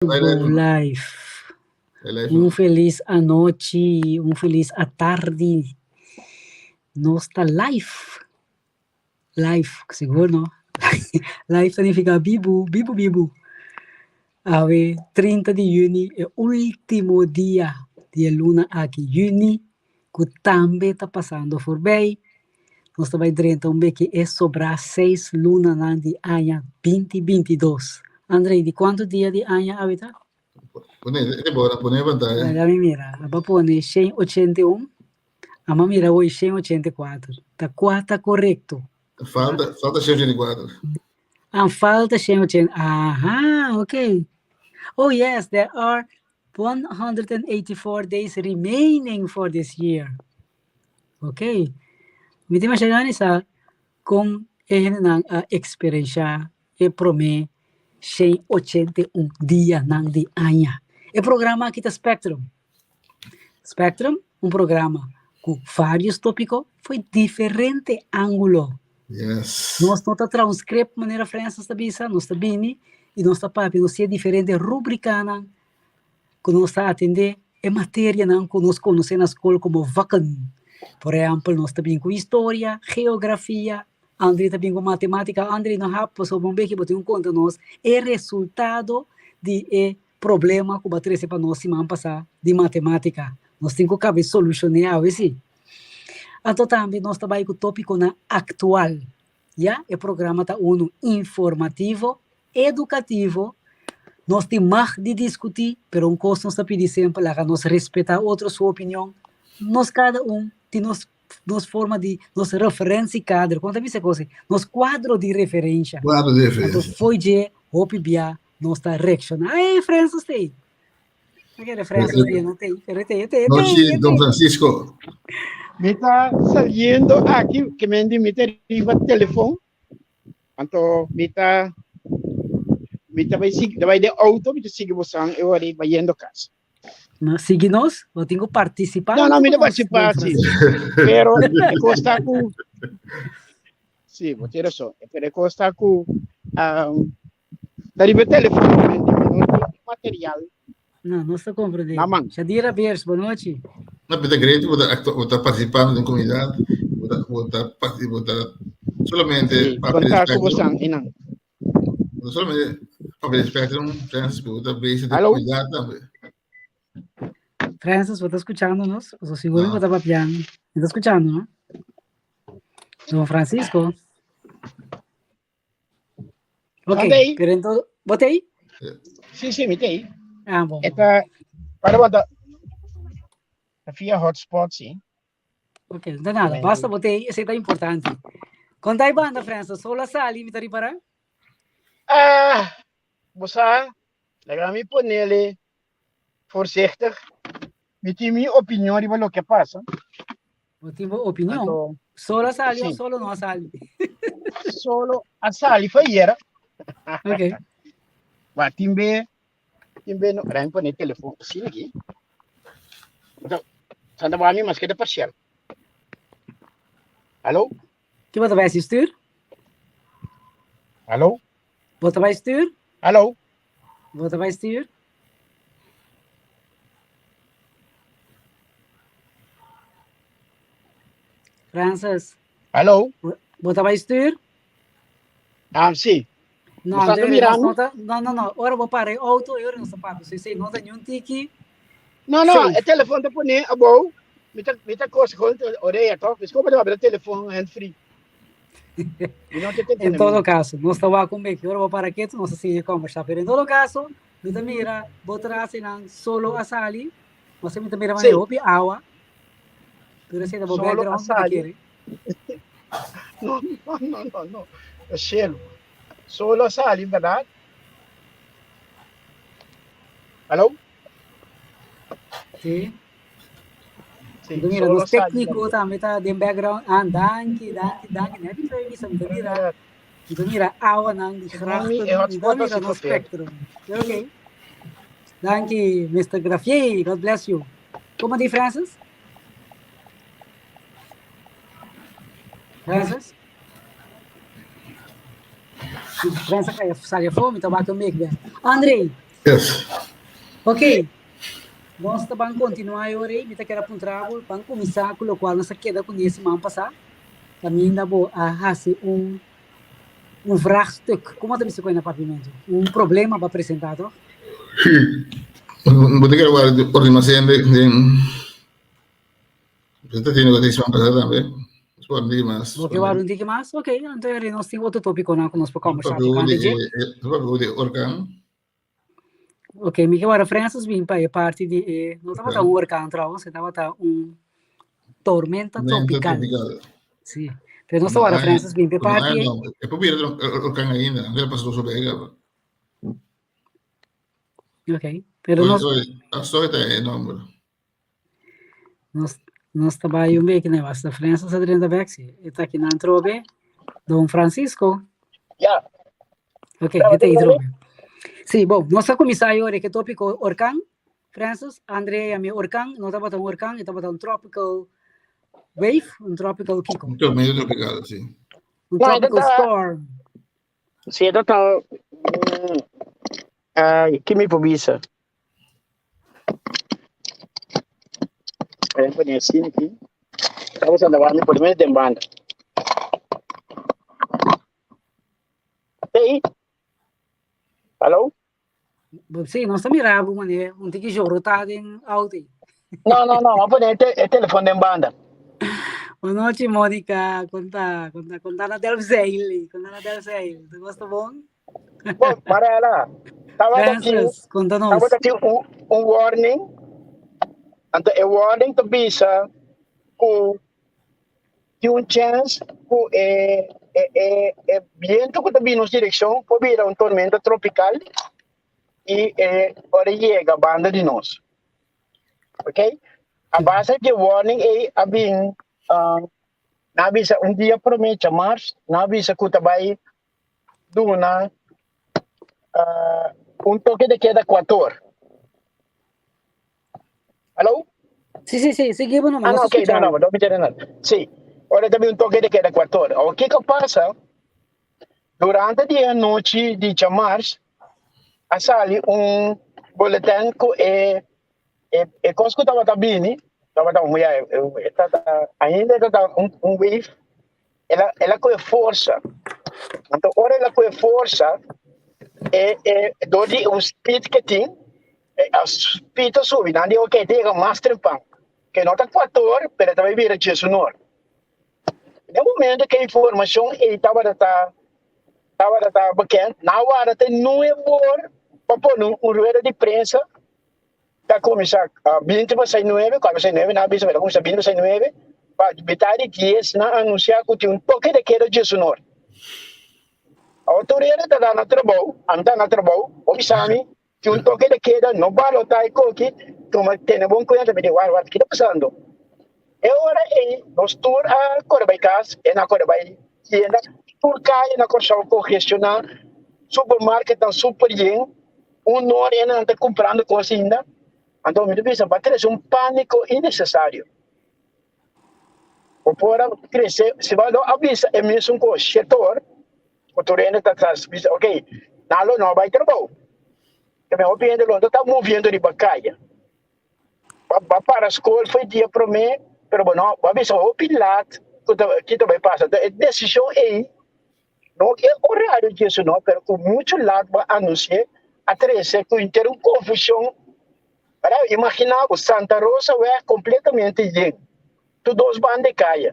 Go live. Un felis anochi, un felis atardi. Nos ta live. Live, sigur no? Live significa bibu, bibu bibu. Awe 30 di juni, e ultimo dia di e luna aki, juni, ku tambe ta pasando forbij. Nos ta bai drenta un beki e sobrá seis lunanan di aña binti binti dos. Andrei, di kuantu dia di aña awe ta? Pone, e bora, pone pantaya. Laga mi mira. Aba pone 181, ama mira hoy 184. Ta kua ta korekto? Falta, falta 184. Ah, falta 180. Aha, ok. Oh yes, there are 184 days remaining for this year. Ok. Mi tin masha gana di sa kon e hendenan a eksperenshá e promé 181 dianan di aña. E programa aki ta Spectrum. Spectrum, un programa ku vários tópiko fo'i diferente ángulo. Yes. Nos no ta traha un script manera Francis ta bisa, nos ta bini i nos ta papia, nos tin e diferente rubrikanan ku nos ta atendé e materianan ku nos konosé na skol komo vakken. Por ehèmpel, nos ta bin ku historia, geografia, André ta bin ku matemátika. André, no hap pasobra un bes bo tin ku konta nos e resultado di e problema ku bo a trese pa nos siman pasá di matemátika. Nos tin ku kaba e solushoné awe sí. Anto tambe nos ta bai ku tópikonan aktual. Ya, e programa ta unu informativo, edukativo, nos tin mag di diskutí, pero un kos nos ta pidi semper, laga nos respetá otro su opinion, nos kada un tin nos nos forma di, nos referentiekader, kon ta bisa e kos ei? Nos kuadro di referensha. Kuadro di referensha. Anto fo'i dje hopi bia nos ta reakshoná, Ey, Francis t'ei! No kere Francis bien, no t'ei, pero e t'ei, e t'ei, e t'ei, Nochi, e Don t'ei. Francisco. Mi ta saliendo aki, ke men di mi ta riba telefon, anto mi ta mi ta bai sigui, ta bai den auto, mi ta sigui bosan e ora ei bayendo kas. No, sigui nos, bo tin ku partisipá No, no, huntu mi ku ta nos, partisipá, Don sí. Francisco. Pero e kos ta ku, sí, bo tin rason, pero e kos ta ku, um, ta riba e telefon, mi no tin material No, nos ta comprendé. na man. Shadira Beers, bon nochi. No, pero ta great, bo ta actua, bo ta participando den comunidad, bo ta, bo ta, parti, bo ta solamente Sí, papia di konta ku spectrum, bosan einan. bo ta solamente papia di spectrum, Francis, bo ta bezig den Hallo? comunidad tambe. Francis, bo ta skuchando nos? Pasobra sigur No. bo ta papiando. Mi ta skuchando, no? Don Francisco. Ok, Ande aí. pero entonces, ¿vos te ahí? Sí, sí, mi te ahí. Ah, bom. Eta, para bota, via hotspot, sí. Ok, no ta nada, basta bo te ahí, ese ta importante. Conta aí banda, Francis, solo a sali, mi ta ripará? Ah, bo sa, laga mi ponele voorzichtig. Mi tin mi opinion riba loke a pasa. Bo tin bo opinion? Anto, Solo a sali o sí. solo no a sali? Solo a sali fue ayera. Ok. Wa tin be, tin be no, laga mi pone telefon asina aki. Anto, Santa Barbara mi mas keda parcial. Hallo? Ki bo ta bai stuur? Hallo? Bo ta bai stuur? Hallo? Bo ta bai stuur? Francis. Hallo? Bo ta bai stuur? Ah, sí. No, Bo anto ta mirando? no ta, no, no, no. Ora bo para e auto, e ora nos ta papia. Si, si, no ta ni un tiki. No, no, Safe. e telefon ta pone abou. Mi ta, mi ta kos gewoon orea, toch? Dus como ta telefon hand free. Mi no te En telefon todo caso, nos ta wak un beki. Ora bo para ketu, nos ta sigui conversa. Pero en todo caso, mi ta mira bo trasenan solo a sali. No sé, mi ta mira manera Sí. hopi awa. Pero esei ta bo Solo a background, mi ta sali. kere. No, no, no, no, no. E cielo. Solo a sali, verdad? Hallo? Sí. Sí, Anto mira, solo nos a sali, técnico verdad? tambe ta den background. Ah, danki, danki, danki. Net iets bisa, mi ta mira, mi ta mira awanan di Mi grachten, e mi ta hotspot mira así nos verkeerd. spectrum. Ok. Danki, Mr. Grafier. God bless you. Como di, Francis? Francis? Francis kaya sali afó, mi ta wak un bek ben. André. Yes. Ok. Nos ta ban kontinuá e ora ei. Mi ta kere puntra bo, ban kuminsá ku lokual nos a keda kuné siman pasá. Kaminda bo a hasi un un vraagstuk. Komo ta bisa ku e na papiamentu? Un problema bo a presentá, toch? Sí. Bo ta kere wak ora di mas hende den Bo ta tene ku e siman pasá tambe. Nos por un tiki mas. Bo ke wak un tiki mas? Ok, anto eri nos tin otro tópikonan ku nos por kòmbersá tokante dje. Nos papia di orkan. Ok, mi ke wak Francis bin pa e parti di e, no tabata un orkan trouwens, e tabata un tormenta tropical. Sí, pero nos ta wak Francis bin pa e parti. E por bira orkan ainda, anto el pasa dos obega. Ok, pero nos... Sorry, ta e nomber. Nos, nos ta bai un beki na basta Francis a drenta bek, sí. E ta aki nan trobe. Don Francisco. Ja. Ok, e ta trobe. Sí, bon, nos a kuminsá ayora ke tópiko orkan. Francis, André a mi orkan, no tabata un orkan, e tabata un tropical wave, un tropical kiko. Un tormenta tropical, sí. Un No, e tropical ta- storm. Si e ta ay, ki mi por bisa? Voy a poner así aquí. Estamos andando por medio de banda. Hey. Hallo? Sí, nos ta mira bo mané, un tiki jorotá den auto. No, no, no, a poner el teléfono en banda. Boa noite, Mônica. Conta, conta, conta na Delfzijl, conta na Delfzijl. Tu gosta bom? Bom, Marela, tava aqui, Francis, conta nos. tava aqui um warning. Anto e warning te bisa ku tin un chance ku e e e e viento ku ta bini nos direkshon por bira un tormenta tropical i e ora yega banda di nos. Ok? A base di warning ei a bin uh, na bisa un dia promé mars, na bisa ku ta bai duna uh, un toque de queda kuator. Hallo? Sí, sí, sí, seguimos nomás. Ah, no, nos ok, no, escuchamos. no, no me entiendo nada. Sí, ahora también un toque de queda cuatro. O ¿qué que pasa? Durante di anochi di djamars a sali un boletin ku e e e kos ku tabata bini, tabata un ya e tata ainda e tata un un wave, el a el a kohe forsa. Anto ora el a kohe forsa e e dor di un speed ke tin, e a speed a subi, nan di ok ta yega mas trempan, ke no ta kuator pero e ta bai bira diesunor. Den momento ku e informashon ei tabata ta tabata ta bekend, nan a warda te nuebe or pa pone un rueda di prensa ta kuminsá binti pa seis nuebe, kuater pa seis nuebe, nan a bisa ku ta kuminsá binti pa seis nuebe, pa mitad di dies nan a anunsiá ku tin un toke de keda djesunor. Awor tur hende ta na trabou, ami ta na trabou, bo bisa mi tin un toke de keda, no balotá e koki, tuma tene bon kuenta, mi di wak wak ki ta pasando? E ora ei nos tur a kore bai kas, e nan a kore bai tienda, tur kaya na Kòrsou kongestioná, supermarketnan super yen, un ora e nan ta kumprando kos ainda, anto mi ta bisa bo a trese un pániko innesesario. Bo por a trese, si bo lo a bisa e mesun kos shetor, ku tur hende ta tras bisa ok, nan lo no a bai trabou, ta mehor hopi hende lo no ta moviendo riba kaya. Bo a para skol for e dia promé, pero bo no bo a bisa hopi lat ku ta ki ta bai pasa. E desishon ei No e orario djesu no, pero ku muchu lat bo a anunsi'é, a trese ku henter un konfushon. Para imaginá bo, Santa Rosa wèg kompletamente yen, tur dos banda e kaya.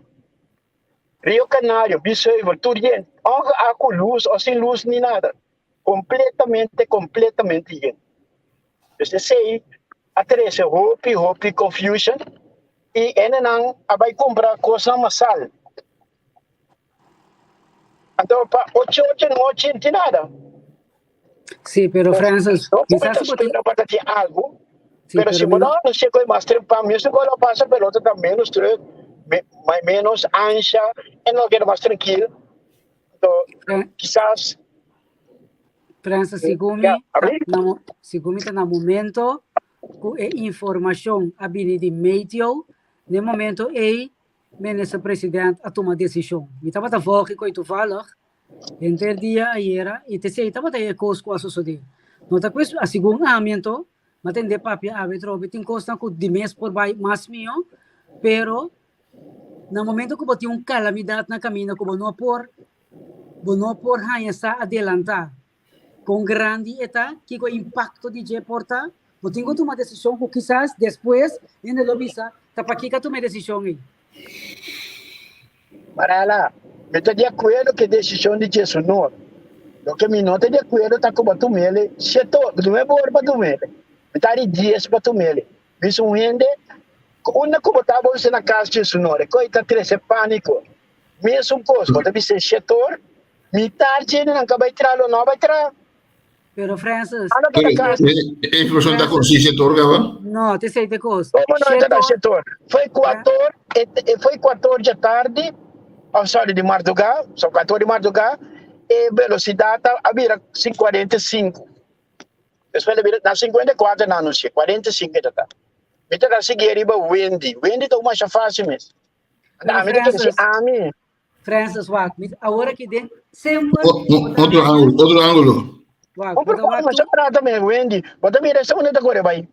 Rio Canario, Biesheuvel, tur yen, ònke a ku lus o sin lus ni nada, kompletamente, kompletamente yen. Dus esei a trese hopi, hopi confusion i hendenan a bai kumpra kosnan masal. Anto pa ocho ocho nochi no tin nada. Sí, pero Francis, No quizás si bo bo ta pa tin algo, Sí, pero si pero bo mi no- no no sé koe mas trempan, mi ko lo pasa pelota ta menos druk, me, menos ansha, en lo keda mas tranquil. Anto Fran- quizás Francis, segun mi, Ya, abrí. na, mo- segun mi ta na momento ku e informashon a bini di meteo, na e momento ei Minister President a tuma desishon. Mi tabata volg e koi toevallig henter dia ayera i t'esei tabata e kos ku a sosodé. No ta kwes segun ami anto, m'a tende papia awe trobe, tin kosnan ku di mes por bai mas mihó, pero na momento ku bo tin un kalamidat na kaminda ku bo no por bo no por haña sa adelantá kon grandi e ta, kiko e impakto di dje por ta, bo tin ku tuma desishon ku kisas despues hende lo bisa ta pakiko a tuma e desishon ei. Marela, Mi ta di akuerdo ku e desishon di Jesunor. Loke mi no ta di akuerdo ta ku bo tum'el shete or, nuebe or pa tum'el. Mi ta di dies pa tum'el. Bisa un hende ku unda ku bo ta bo bisa na kas Jesunor, e koi ta trese pániko. Mesun kos, bo ta bisa shete or, mitar dje nan ka bai traha lo no bai traha. Pero Francis. Anda pa casa. E informacion ta consi setor gaba? No, te sei te cos. Como no ta setor? Foi 4, e foi 4 de tarde, oh sorry, de madrugada, so 4 de madrugada, e velocidad a bira 45. Después le bira na 54 na anuncia, 45 ta. Mi ta sigui riba Wendy. Wendy ta uma fácil mes. Pero Ami ta Francis, ami. Francis, wak, mi awor aki den semper Otro ángulo, otro ángulo. Wak, Un bo ta wak problema tu sa trata me Wendy. Bo ta mira esa una ta corre bai.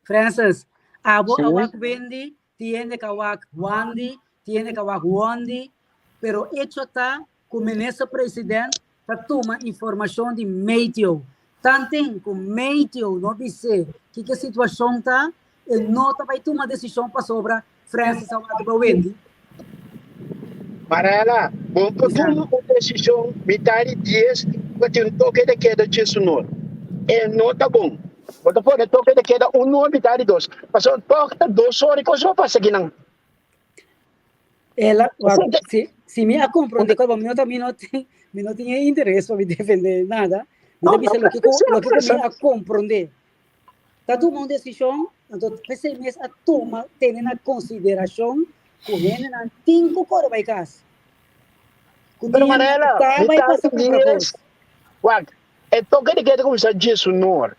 Francis, abo Sí. a wak Wendy, tiene ka wak Wandy, tiene ka wak Wondi, pero hecho ta ku minister president ta tuma informashon di meteo. Tanten ku meteo no bis'é kiko e situashon ta, e no ta bai tuma desishon pasobra Francis a wak riba Wendy. Marela, bo por tuma un desishon mitad di dies ku tin un toke de keda djes un or. E no ta bon. Bo ta pone toke de keda un or mitad di dos. Pasobra tòg ta dos or i kos lo pasa akinan. Ela, wak, si, si mi a komprondé kòrba mi no ta mi no tin mi no tin e interes pa mi defendé nada. Mi ta bisa loke ku loke ku mi a komprondé. Ta tuma un desishon, anto p'esei mes a tuma tene na konsiderashon ku hendenan tin ku kore bai kas. Ku Pero tin hende ku Marela, ta mi bai ta pasa kumpra dies, kos. wak, e toke di keda kuminsá djes unor.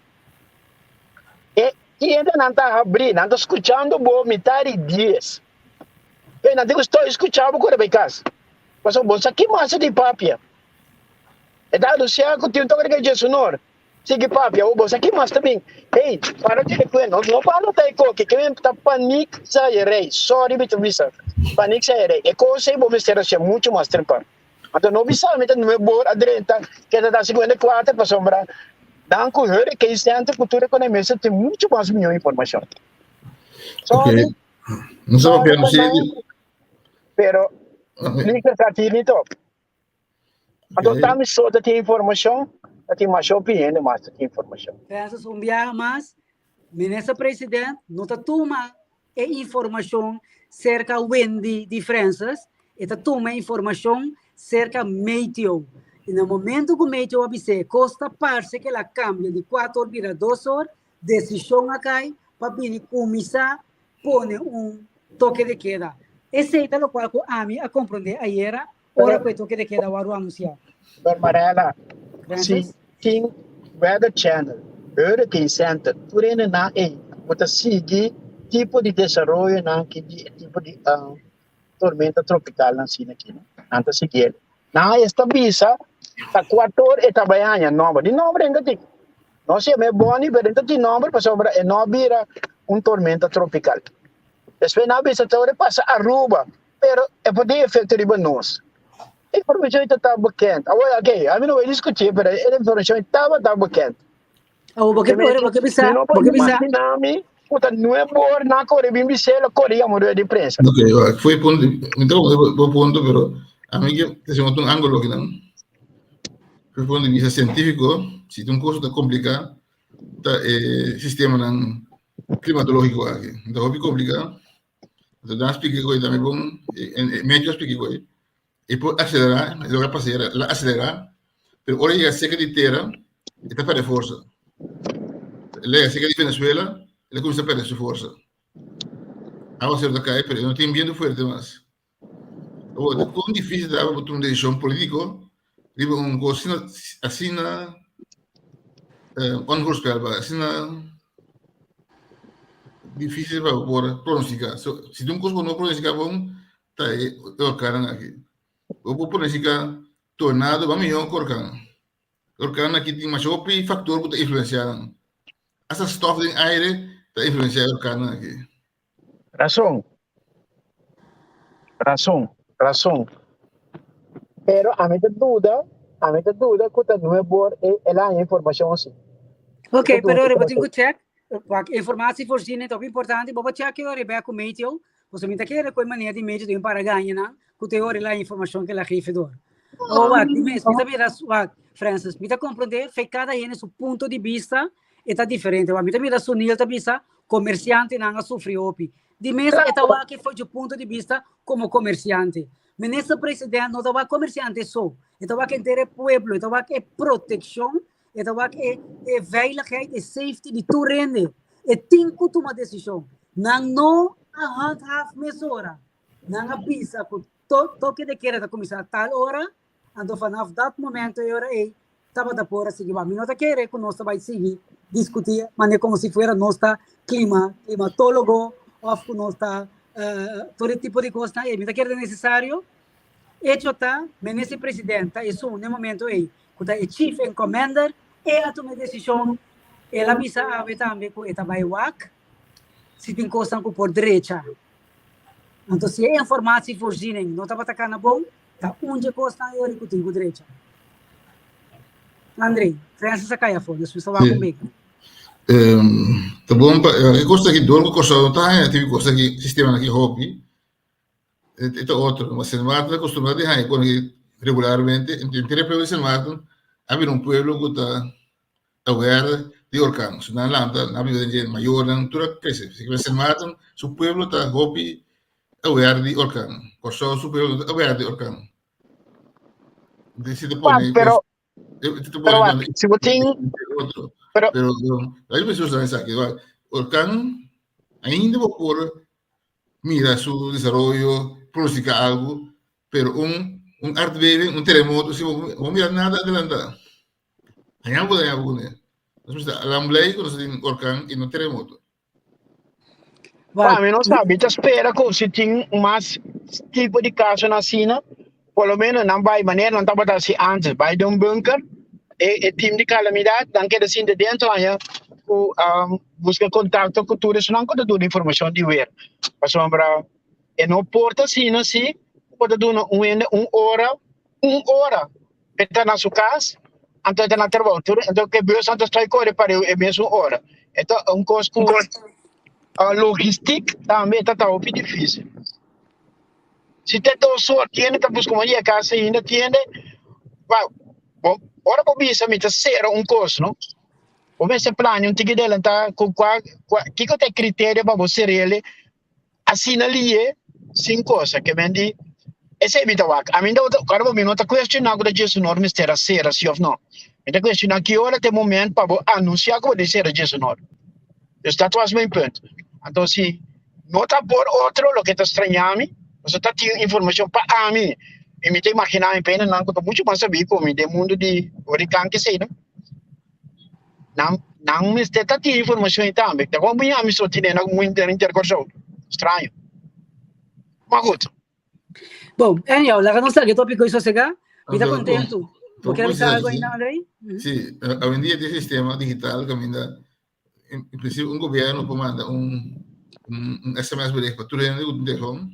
E clientenan ta habrí, nan ta skuchando bo mitad di dies. Ei, nan tin ku stòi skucha bo kore bai kas. Pasobra bo sa ki masa di papia. E ta anunsiá ku tin un toke di keda djes unor. Sigui papia bo, bo sa ki mas ta bin. Hey, para tene kuenta, no pa anota e koki, ke men ta panik sa e rei. Sorry mi ta bisa, panik sa e rei. E kos ei bo mester hacia mucho mas trempan. Anto no bisa mi ta nuebe bor a drenta, ke ta ta 54 pasobra nan ku Hurricane Center ku tur e kos mester tin mucho mas mihó informashon. Sorry. Okay. No sa papia no Sorry, si. Pero, liker sa tini top. Anto Okay. ta mi so ta tin informashon, ta tin masha hopi hende mas ta tin informashon. Francis, un biaha mas, Minister President no ta tuma e informashon serka Wendy di Francis, e ta tuma e informashon serka Meteo. I na momento ku Meteo a bis'é kos ta parse ku el a kambia di kuater or bira dos or, desishon a kai pa bini kuminsá pone un toke de keda. Esei ta lokual ku ami a komprondé ayera ora ku e toke de keda wòrdu anunsiá. Pero Marela, si Francis? tin Weather Channel, Hurricane Center, tur hendenan ei ku ta sigui tipo di desaroyonan ki di e tipo di tormenta tropikalnan asina aki, no? Nan ta sigui el. Nan a esta bisa ta kuator e ta bai haña nòmber. Di nòmber ainda tin. No si e boni, pero ainda tin nòmber pasobra e no a bira un tormenta tropikal. Despues nan a bisa ta ora e pasa Aruba, pero e por tin efekto riba nos. E informashon ta ta bekend. Awor, ok, ami no bai diskutí, pero e informashon tabata bekend. Awor, bo ke ora bo ke bisa, Mi no bo por ke bisa. imaginá mi ku ta nuebe or nan kore bin bis'é, lo kore yama rueda di prensa. Ok, wak, foi punto, mi ta comprende bo punto, pero ami ke ta haciendo otro ángulo akinan. Foi punto di vista científico, si ta un cosa ta complica, ta e sistemanan climatológico aki. Ta hopi complica. Entonces, dan explica koe tambe bon, e meteo explica koe, e por acelera, e logra pasa la acelera, pero ora llega cerca di tera, e ta perde forsa. Llega cerca di Venezuela, e ta cuminsa perde su forsa. Aguacero ta cae, pero e no tin viento fuerte mas. Awor, ta kon difícil ta pa tuma un decisión político riba un cos asina, asina onvoorspelbaar, asina difícil pa por pronostica. So, si tin un cos ku no pronostica bon, ta e orkannan aki. Bo por pronostica tornado, ba mihó ku orkan. Orkaan aki tin masha hopi faktor ku ta influensiá nan. Asta stof den aire ta influensiá e orkaannan aki. Rason. Rason. Rason. Pero ami ta duda, ami ta duda ku ta nuebor e el a haña informashon asi. Ok, pero ora bo tin ku check, wak informatievoorziening ta hopi importante, bo por check e ora bek ku meteo, pasobra mi ta kere ku e manera di meteo tin para gaña nan, ku ta e ora el a haña informashon ku el a geef dor. O wak, di mes, mi ta mira, wak, Francis, mi ta komprende fe kada hende su punto di bista e ta diferente. Wak, mi ta mira Sunil ta bisa, komersiantenan a sufri hopi. Di mes e ta wak for dje punto di bista komo komersiante. Minister president no ta wak komersiante so, e ta wak henter e pueblo, e ta wak e protekshon, e ta wak e e veiligheid, e safety di tur hende. E tin ku tuma desishon. Nan no a handhaaf mesora. Nan a bisa ku to toke de keda ta kuminsá tal ora, anto vanaf dat momento e ora ei tabata por a sigui. Mi no ta kere ku nos ta bai sigui diskutí manera komo si fuera nos ta klima, klimatólogo òf ku nos ta tur e tipo di kosnan ei. Mi ta kere ta nesesario. Echo ta, Minister President ta esun n'e momento ei ku ta e chief en commander, e a tuma e desishon. El a bisa awe tambe ku e ta bai wak si tin kosnan ku por drecha. Anto si e informatievoorziening no tabata kana bon, ta un dje kosnan e ora ku tin ku drecha. André, Francis a kai afó, dus mi sta wak un bek. Ta bon pa e kos aki dor ku Kòrsou no ta haña tipo kos aki sistemanan aki hopi e ta otro. Ma Sint Maarten ta akostumbrá di haña kos aki regularmente. Henter e pueblo di Sint Maarten a bira un pueblo ku ta aware di orkan. Su nan lanta, nan a biba den dje, mayornan tur a krese. Sint Maarten su pueblo ta hopi aware di orkan. Kòrsou su pueblo no ta aware di orkan. Entonces si ta pone Pero, si ta pero pone wak, si bo tin, otro. pero Pero hay personas esaki, orkan ainda bo por mira su desaroyo, pronostica algo, pero un un aardbeving, un terremoto, si bo bo mira nada adelanta. Haña bo daña bo kuné. Nos mester alam blei ku nos tin orkan i no teremoto. Pa mi no sa, mi ta spera ku si tin mas tipo di kasonan asina, por lo menos nan bai manera nan tabata hasi antes, bai den un bunker, e e team di kalamidat nan keda sinta dentro haña ku buska kontakto ku tur esunnan ku ta duna informashon di wer. Pasobra e no por ta asina si bo ta duna un hende un ora, un ora E ta na su cas, anto e ta na trabou. Tur anto ke bus anto stoi kore pareu e mesun ora. E ta un kos ku uh, logistiek tambe ta ta hopi difícil. Si te dos soort tiende ta busca un yega casa ainda tiende, ba, bo, ora bo bisa mi ta cera un kos, no? Bo mester plania un tiki delantá ku kua, kua, kiko ta e criterio pa bo cerele Asina lié sin cosa ke men di esei mi ta wak. Ami no ta, ora mi no ta cuestiona cu ta djesunor mester a cera si of no. Mi ta cuestiona ki ora ta e moment pa bo anuncia cu bo den cera djesunor. Dus dat was mijn punt. Anto si no ta por otro loke ta straña mi, pasobra ta tin informacion pa ami y mi ta imagina mi pena nan cu ta mucho mas sabi cu mi den mundo di horican kesey no. Nan nan mester ta tin informacion ei tambe. Ta como mi ami so tine na mundo inter Kòrsou. Straño. Maar goed. Bon, anyhow, laga nos sali e tópiko i sosegá. Mi ta kontentu. Bo kier bisa algo ainda, Andrei? Sí, awendia tin sistema digital kaminda en prinsipio un gobièrnu por manda un un sms bericht pa tur hende ku tin telefòn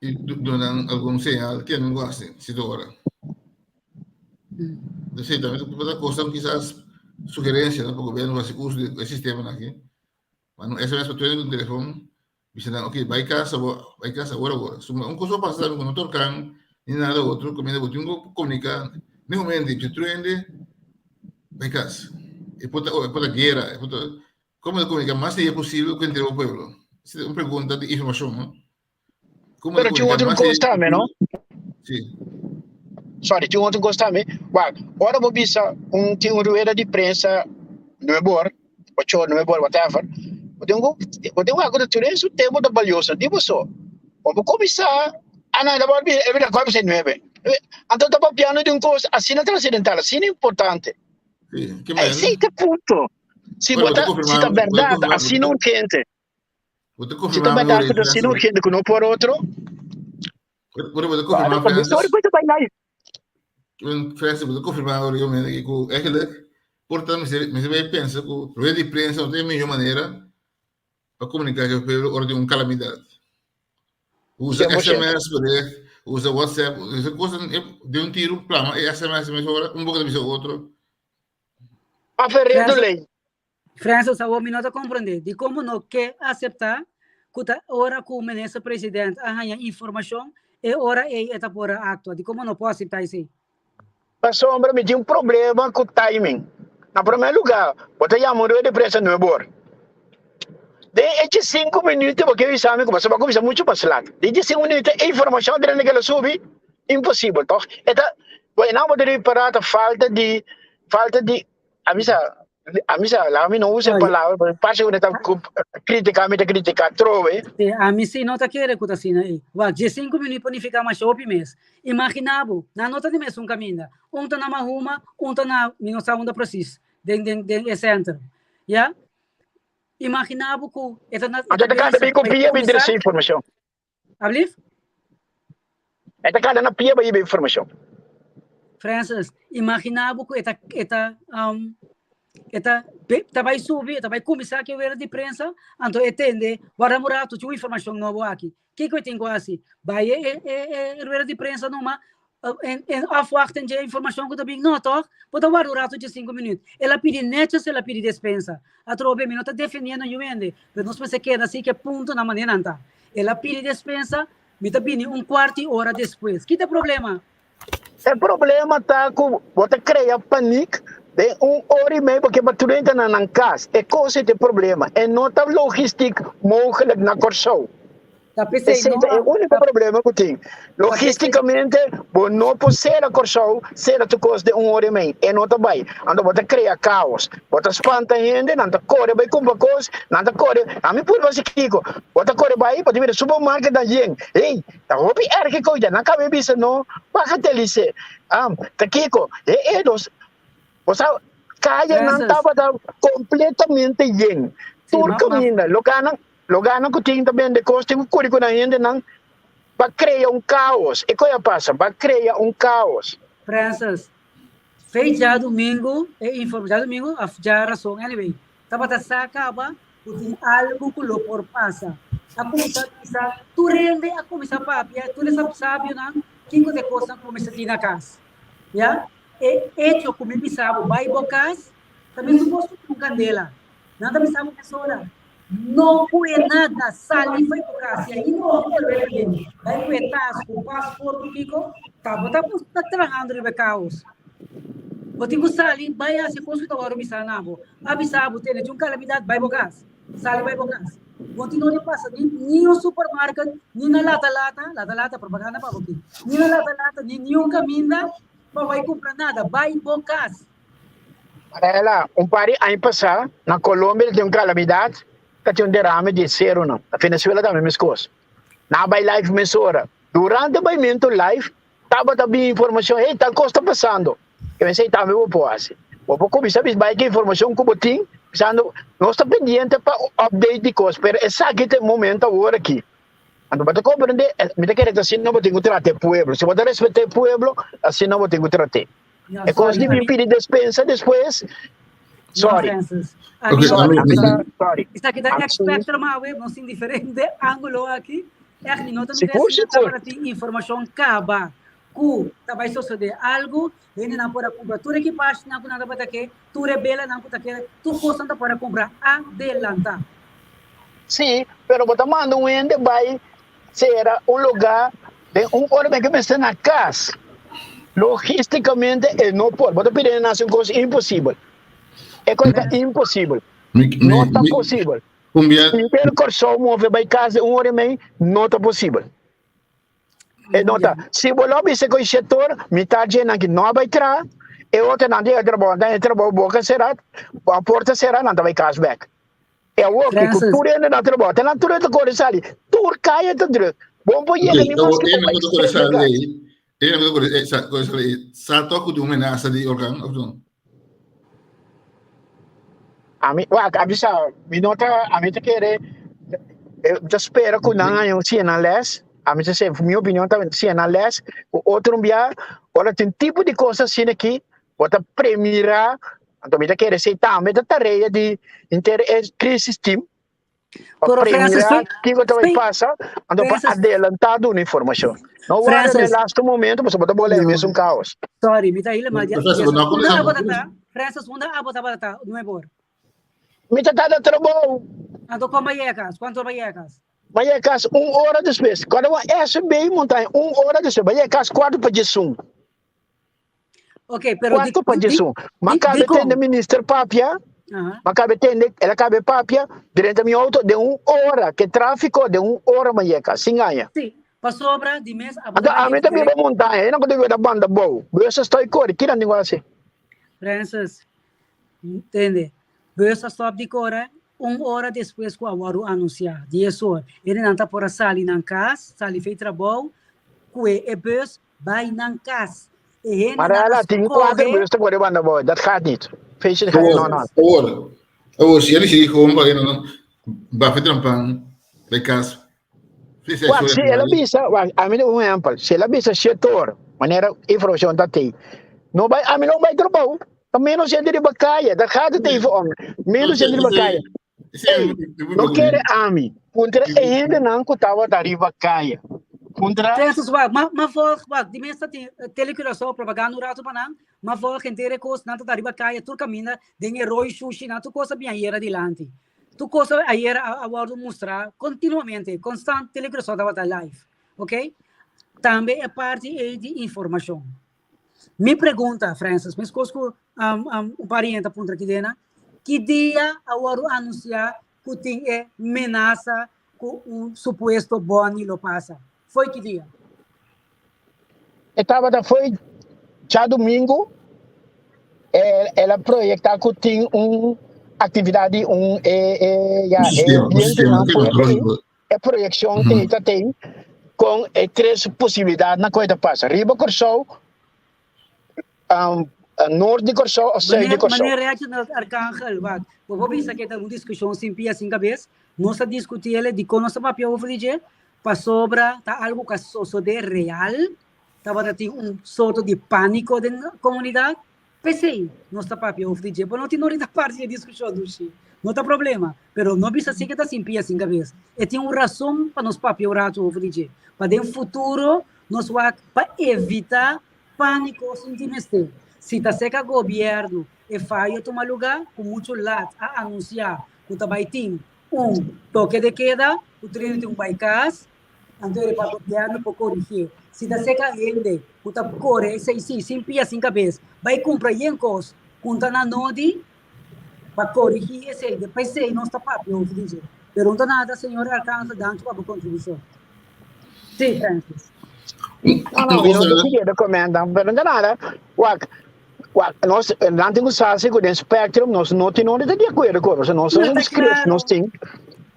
i duna nan algun señal ke nan ku hasi si ta ora. Entonces tambe ta ta kosnan kisas sugerencia no pa gobièrnu hasi uso di e sistemanan aki. Manda un sms pa tur hende ku tin telefòn bisa nan ok bai kas awor bai kas awor awor. So un kos por pasa tambe ku no ta orkan ni nada otro kaminda bo tin ku komuniká den momento di tur hende bai kas. E por ta e por ta guera e por ta Como ta comunica mas lihe posibel cu henter bo pueblo? Esa ta un pregunta di informacion, no? Como ta Pero tin comunica otro mas cos lihe tambe, no? Sí. Sorry, tin otro cos tambe. Wak, ora bo bisa un tin un rueda di prensa nuebe or, ocho or, nuebe or, whatever. Bo tin ku bo tin wak ku ta tur su tempo ta balioso di bo so. Bo por kuminsá, ah no, e bira e bira kuater pa nuebe. Anto ta papiando di un cos asina trascendental, asina importante. Sí, ke Esei men? ta punto. Si Bueno, bo bo ta ta, si confirmá, ta bo ta berdad, confirmá, bo asina ta, urgente. bo ta Si ta confirmá mi berdad ora ku ta asina Francis. urgente ku no por otro. Ora bo ta Claro, confirmá también Francis. sorry, pues, bye live. Francis, bo ta konfirmá ora ku mi ku eigenlijk por ta mester mester bai pensa ku rueda di prensa no ta e mihó manera pa komuniká ku e pueblo ora tin un kalamidat. Usa SMS bericht, usa WhatsApp, usa kos den un tiru plama e SMS mesora, un boka ta bisa otro. Aferendo lei. Francis, awor mi no ta comprende di como no ke acepta cu ta ora cu minister president a haya informacion e ora ey e ta por a actua. Di como no por acepta esey? Pasobra mi tin un problema cu timing. Na prome lugar, bo ta yama un rueda di prensa nuebe or. Den echi cinco minuto bo ke bisa mi cu pasobra bo a cuminsa mucho mas lat. Den echi cinco minuto e informacion drenta ke lo subi, imposibel toch? E ta, bueno, bo ta ripara ta falta di, falta di A mi sa, a mi sa, laga mi no usa e palabra, pero parse ku ta kritika mi ta kritika trobe. Sí, a mi sí no ta kere ku ta asina ei. Wak, diesinku minüt por nifiká masha hopi mes. Imaginá bo, nan no ta di mesun kaminda. Un ta na Mahuma, un ta na, mi no sa unda presis, den, den, den e sentro. Ya? Imaginá bo ku e ta na, e Anto ta ta kada bezig bin ku pa e pia bin kuminsá. trese informashon. Ablief? E ta kada na pia pa hiba informashon. Francis, imaginá bo ku e ta e ta um, e ta ta bai subi, e ta bai kuminsá ke wera di prensa, anto e tende, warda un ratu, tin un informashon nobo aki. Kiko e tin ku hasi? Bai e e e e rueda di prensa numa, en en afwachten dje informashon ku ta bin? No tòg? Bo ta warda un ratu dje sinku minüt. El a pidi nètjes el a pidi despensa. Atrobe mi no ta defendiendo niun hende, pero nos mester keda si ke punto na manera nan ta. El a pidi despensa, mi ta bini un cuarto ora despues. Ki ta e problema? E problema ta cu bo ta crea paniek den un ora y mei porque bo tur hende ta na nan cas. E cos ei ta e problema. E no ta logistiek mogelijk na Corsou. Ta p'esei Esei no ta e a úniko problema ku tin. ta p'esei Logístikamente bo no por sera Kòrsou, sera tur kos den un ora i mei. E no ta bai. Anto bo ta krea káos. Bo ta spanta hende, nan ta kore bai kumpra kos, nan ta kore. Ami purba hasi kiko. Bo ta kore bai, bo ta mira supermarket nan yen. Hey, ta hopi erge kos ya. Nan kaba e bisa no, wak telise. Am, ta kiko? E e dos, bo sa kayanan Francis, tabata kompletamente yen. sí, Tur ma ma kaminda, lokanan. Loganan ku tin ta bende kos tin ku kuri ku nan hendenan pa krea un kaos. E koe a pasa? Pa krea un kaos. Francis, Fei djadumingu e informe, djadumingu of djarason, anyway, tabata sa kaba ku tin algu ku lo por pasa. A kuminsá bisa, tur hende a kuminsá papia, tur e sabionan kiko ta e kosnan ku bo mester tin na kas. Ya, e echo ku mi bisa bo bai bo kas ta mesun kos ku un kandela. Nan ta bisa bo mesora, No kue nada, sali fo'i bo kas, si ainda bo por bolbe paden, bai kue tas, ku pasport, ku kiko, tabata bo ta trahando riba e kaos. Bo tin ku sali bai hasi kos ku ta wòrdu bisá na bo. A bisa bo tene tin un kalamidat, bai bo kas, sali bai bo kas. Bo tin no di pasa ni ni un supermarket, ni na lata lata, lata lata propaganda pa bo aki, ni na lata lata, ni niun kaminda pa bai kumpra nada, bai bo kas. Marela, un par di aña pasá na Colombia ta tin un calamidad, ta tin un derame di seronan. Na Venezuela tambe meskos. Nan a bai live mesora. Durante baimento live tabata bin informacion, hey, tal cos ta pasando. Ke mester tambe bo por hasi. Bo por cuminsa bis bai ki informacion cu bo tin, bisando nos ta pendiente pa update di cos, pero esaki ta e momento awor aki. Anto bo ta comprende, mi ta kere ta asina bo tin cu trata e pueblo. Si bo ta respeta e pueblo, asina bo tin cu trat'e. No, E kos sorry, di ami, bin pidi despensa despues, no, sorry. Francis. Ok, Ami, Sorry, ami, ami ta, mi, sorry. esaki ta Ami X sí. Spectrum awe, nos tin diferente ángulo aki. Echt, mi no ta mira Sigur, asina sigur. tabata tin informashon kaba ku ta bai sosodé algu, hendenan por a kumpra tur ekipasjenan ku nan tabata ke, tur e belanan ku ta ke, tur kosnan ta por a kumpra adelantá. Sí, pero bo ta manda un hende bai Sera un lugá den un ora men ke mester na kas. Logísticamente e no por. Bo ta pidi nan hasi un kos imposibel. E kos ta imposibel. Mi, No mi, ta mi, posibel. un bia, Henter Kòrsou move bai kas den un ora i mei, no ta posibel. E no ta. Si bo lo bisa ku e sektor, mitar dje nan ki no a bai traha, e otronan di e trabou, nan e trabou boka será, a porta será, nan ta bai kas bèk. E awor ki ku Francis, tur hende na trabou, te nan tur hende ta kore sali, tur kaya ta druk. Bo no por ok, yega ni awor mas ke e bo nan bai ku ta kore straight sali na kas. ei, e nan ku ta kore, eh, sa, kore sali ei, sa tòg ku tin un menasa di orkan òf no? Ami, wak, ami sa, mi no ta, ami ta kere, eh, mi ta spera ku nan haña un siña nan lès. Ami ta sey, mi opinion ta siña nan les ku otro un bia ora tin tipo di kos asina aki bo ta premira, anto mi ta kere sey tambe ta tarea di henter e crisis team pa Pero Francis, premira kiko ta bai fe- pasa, anto pa Francis, adelanta duna informashon. No warda na e Francis, lasto momento pasobra bo ta bola e no. mes un kaos. Sorry, mi ta helemaal Pero Francis, bo no a Unda contesta abo ta ta? Francis, unda abo tabata ta? Nueve or. Mi ta ta na trabou. Anto kon ba yega kas? Kuantu ora ba yega kas? Ba yega kas un ora despues. Kuando bo SB montaña un ora despues. Ba yega kas kuarto pa diesun. Ok, pero di, Kuarto pa di, di, diesun. Ma di, kabe dikon? tende minister papia. Aha. Ma kabe tende, el a kabe papia drenta mi auto den un ora. Ke trafiko den un ora ma yega kas, sin gaña. Sí, pasobra di mes abo Anto ta bai ami ta biba diferente. montaña, e no ku ta biba na banda bou. Bus a stoi kore, kinan tin ku hasi? Francis, Tende, bus a stop di kore un ora despues ku a wòrdu anunsiá, dies or. Hendenan ta por a sali nan kas, sali fei trabou, kue e bus bai nan kas. E hendenan a Marela, tin kuater skohe. bus ta kore banda bou, dat gaat niet. Feestje gaat Awor, no, no. awor, awor, si a disidí gewoon pa hendenan bafe trampan bai kas, si seis Wak, ora si el a bai. bisa, wak, ami ta un ehempel, si el a bisa shete or, manera informashon ta tei, no bai, ami no bai trabou, Ta menos hende riba kaya, dat gaat het even om. Menos hende riba kaya. Ey, no kere ami. Puntra e hendenan ku tabata riba kaya. Puntra. Francis, wak, ma, ma volg, wak, di mester tin Tele Curaçao propaganda un rato pa nan, ma volg henter e kos, nan ta ta riba kaya tur kaminda, den e roi shushi, nan tur kos a bin ayera dilanti. Tur kos a ayera a, a wòrdu mustra kontinuamente, konstant Tele Curaçao tabata live, ok? Tambe e parti ei di informashon. Mi pregunta, Francis, meskos ku um, um, un pariente a puntra ki dena, ki dia a wòrdu anunsiá ku tin e menasa ku un supuesto Bonnie lo pasa? Foi ki dia? E tabata foi djadumingu, el a proyektá ku tin un aktividat di un e e ya Un e sistema, un sistema bientunan fuerte tecnológico. E proyekshon te ta tin kon e tres posibilidatnan ku e ta pasa riba Kòrsou, nort di Kòrsou òf sùit di Kòrsou. Meneer Reginald Arcangel, wak, bo por bisa ku e ta un diskushon sin pia sin kabes. Nos a diskutí el dikon nos ta papia over di dje, pasobra ta algu ku a sosodé real, tabata tin un sorto di pániko den komunidat. P'esei nos ta papia over di dje. Bo no tin nori ta parti di e diskushon, Dushi. No ta problema. Pero no bisa si ke ta sin pia sin kabes. E tin un rason pa nos papia un ratu over di dje. Pa den futuro nos wak pa evita pániko sin tin mester. Si ta seka gobièrnu e fayo tuma lugá ku muchu lat a anunsiá ku ta bai tin un toke de keda, ku 31 bai kas, Anto e pa gobierno por corigi. Si ta seca hende cu ta core esey si, sin pia sin cabes, bay cumpra yen cos cu ta na nodi pa corigi esey. De pesey nos ta papia over di dje. Pero no ta nada, señor Arcangel, danki pa bo contribucion. Si, Francis. No, no, mi no ta pidiendo comenta, pero no ta nada. Wak, wak, nos, nan tin cu sa si cu den spectrum nos no tin nodi ta di acuerdo cu otro. Nos No, un ta script nos claro. tin.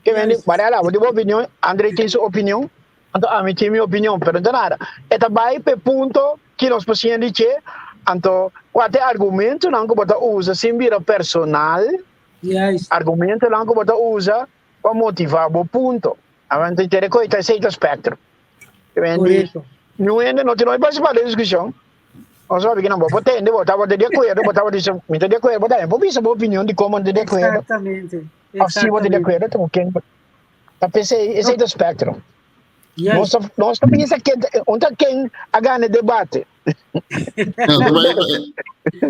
Ke men di, Juist. Mariela, bo tin bo opinion, André tin su opinion, anto ami tin mi opinion, pero no ta nada. E ta bai p'e punto ki nos por siña di dje, anto kua ta e argumentonan ku bo ta usa sin bira personal, Juist. argumentonan ku bo ta usa pa motivá bo punto. Anto intere ku ta esei ta spectrum. Ke men di, Correcto. niun hende no tin no partisipá den diskushon. Nos sabi ki nan bo por tende, bo tabata di akuerdo, bo tabata bisa, mi ta di akuerdo, bo tambe por bisa bo opinion di komo no ta di akuerdo. Exactamente. Of si bo ta di Exactamente. akuerdo, ta ku ken ta p'esei, esei ta spectrum. Nos Juist. ta, nos ta bisa ken, un ta ken a gana e debate. No, ta bai,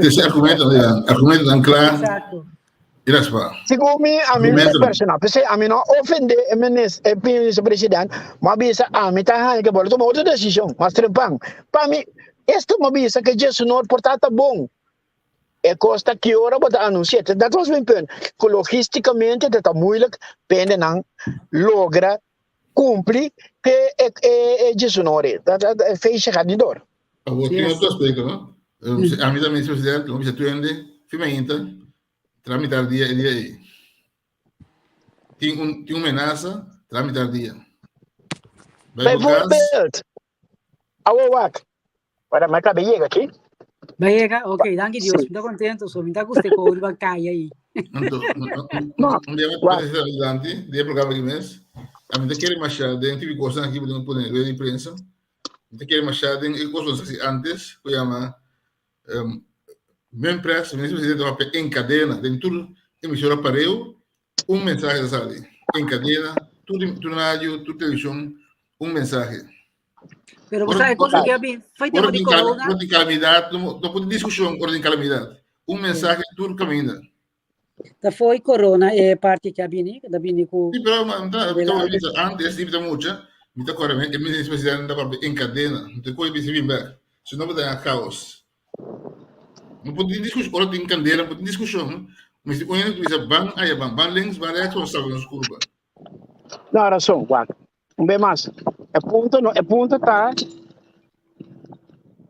ese argumento, argumentonan kla Exacto. i raspa. Segun mi, ami no ta Argumentonan. personal. P'esei ami no a ofendé e minis, e minister-president, ma a bisa ami ta haña ke bo lo tuma otro desishon, mas trempan. Pa mi, esto mi a bisa ke djesunor por ta ta bon. E kos ta ki ora bo ta anunsi'é. Dat was mijn punt. Ku logistikamente ta ta moeilijk pa hendenan logra kumpli ku e e e djesunor ei. Dat dat e feestje gaat niet door. Awor tin Yes. otro aspecto, no? Ami ta minister-president, lo bisa tur hende, fin mainta, tramitar dia e dia ei. Tin un tin un menasa, tramitar dia. Bai bo kas. Bijvoorbeeld, awor wak, ora mi a kaba yega aki. Ba yega? Ok, danki Dios. Sí. Mi ta contento, so mi ta gusta ko riba kaya ei. Anto, No, un dia wak. mi dilanti, di e programa aki mes. Ami ta kere masha den tipo kosnan aki bo tin ku pone rueda di prensa. Mi ta kere masha den e kos nos hasi antes ku yama men pres, minister presidente ta papia en kadena den tur emisora pareu un mensahe ta sali en kadena tur tur radio, tur televishon un mensahe. Pero bo sa e cosa que a bin, foi tempo di corona. Ora tin calamidad, no no por tin discusion ora tin calamidad. Un mensahe tur caminda. Ta foi corona e parti que a bini, que ta bini cu Sí, pero ma, ta, ta, bisa, antes di ta mucha, mi ta corre, e minister presidente ta papia en cadena, mi ta coge bisa bin bek. Si no, bo ta chaos. No por tin discusion, ora tin candela, no por tin discusion. Mester un hende bisa ban aya ban, ban links, ban rechts, ban salba nos curva. No, razón, Juan. Un vez más. E punto no, e punto ta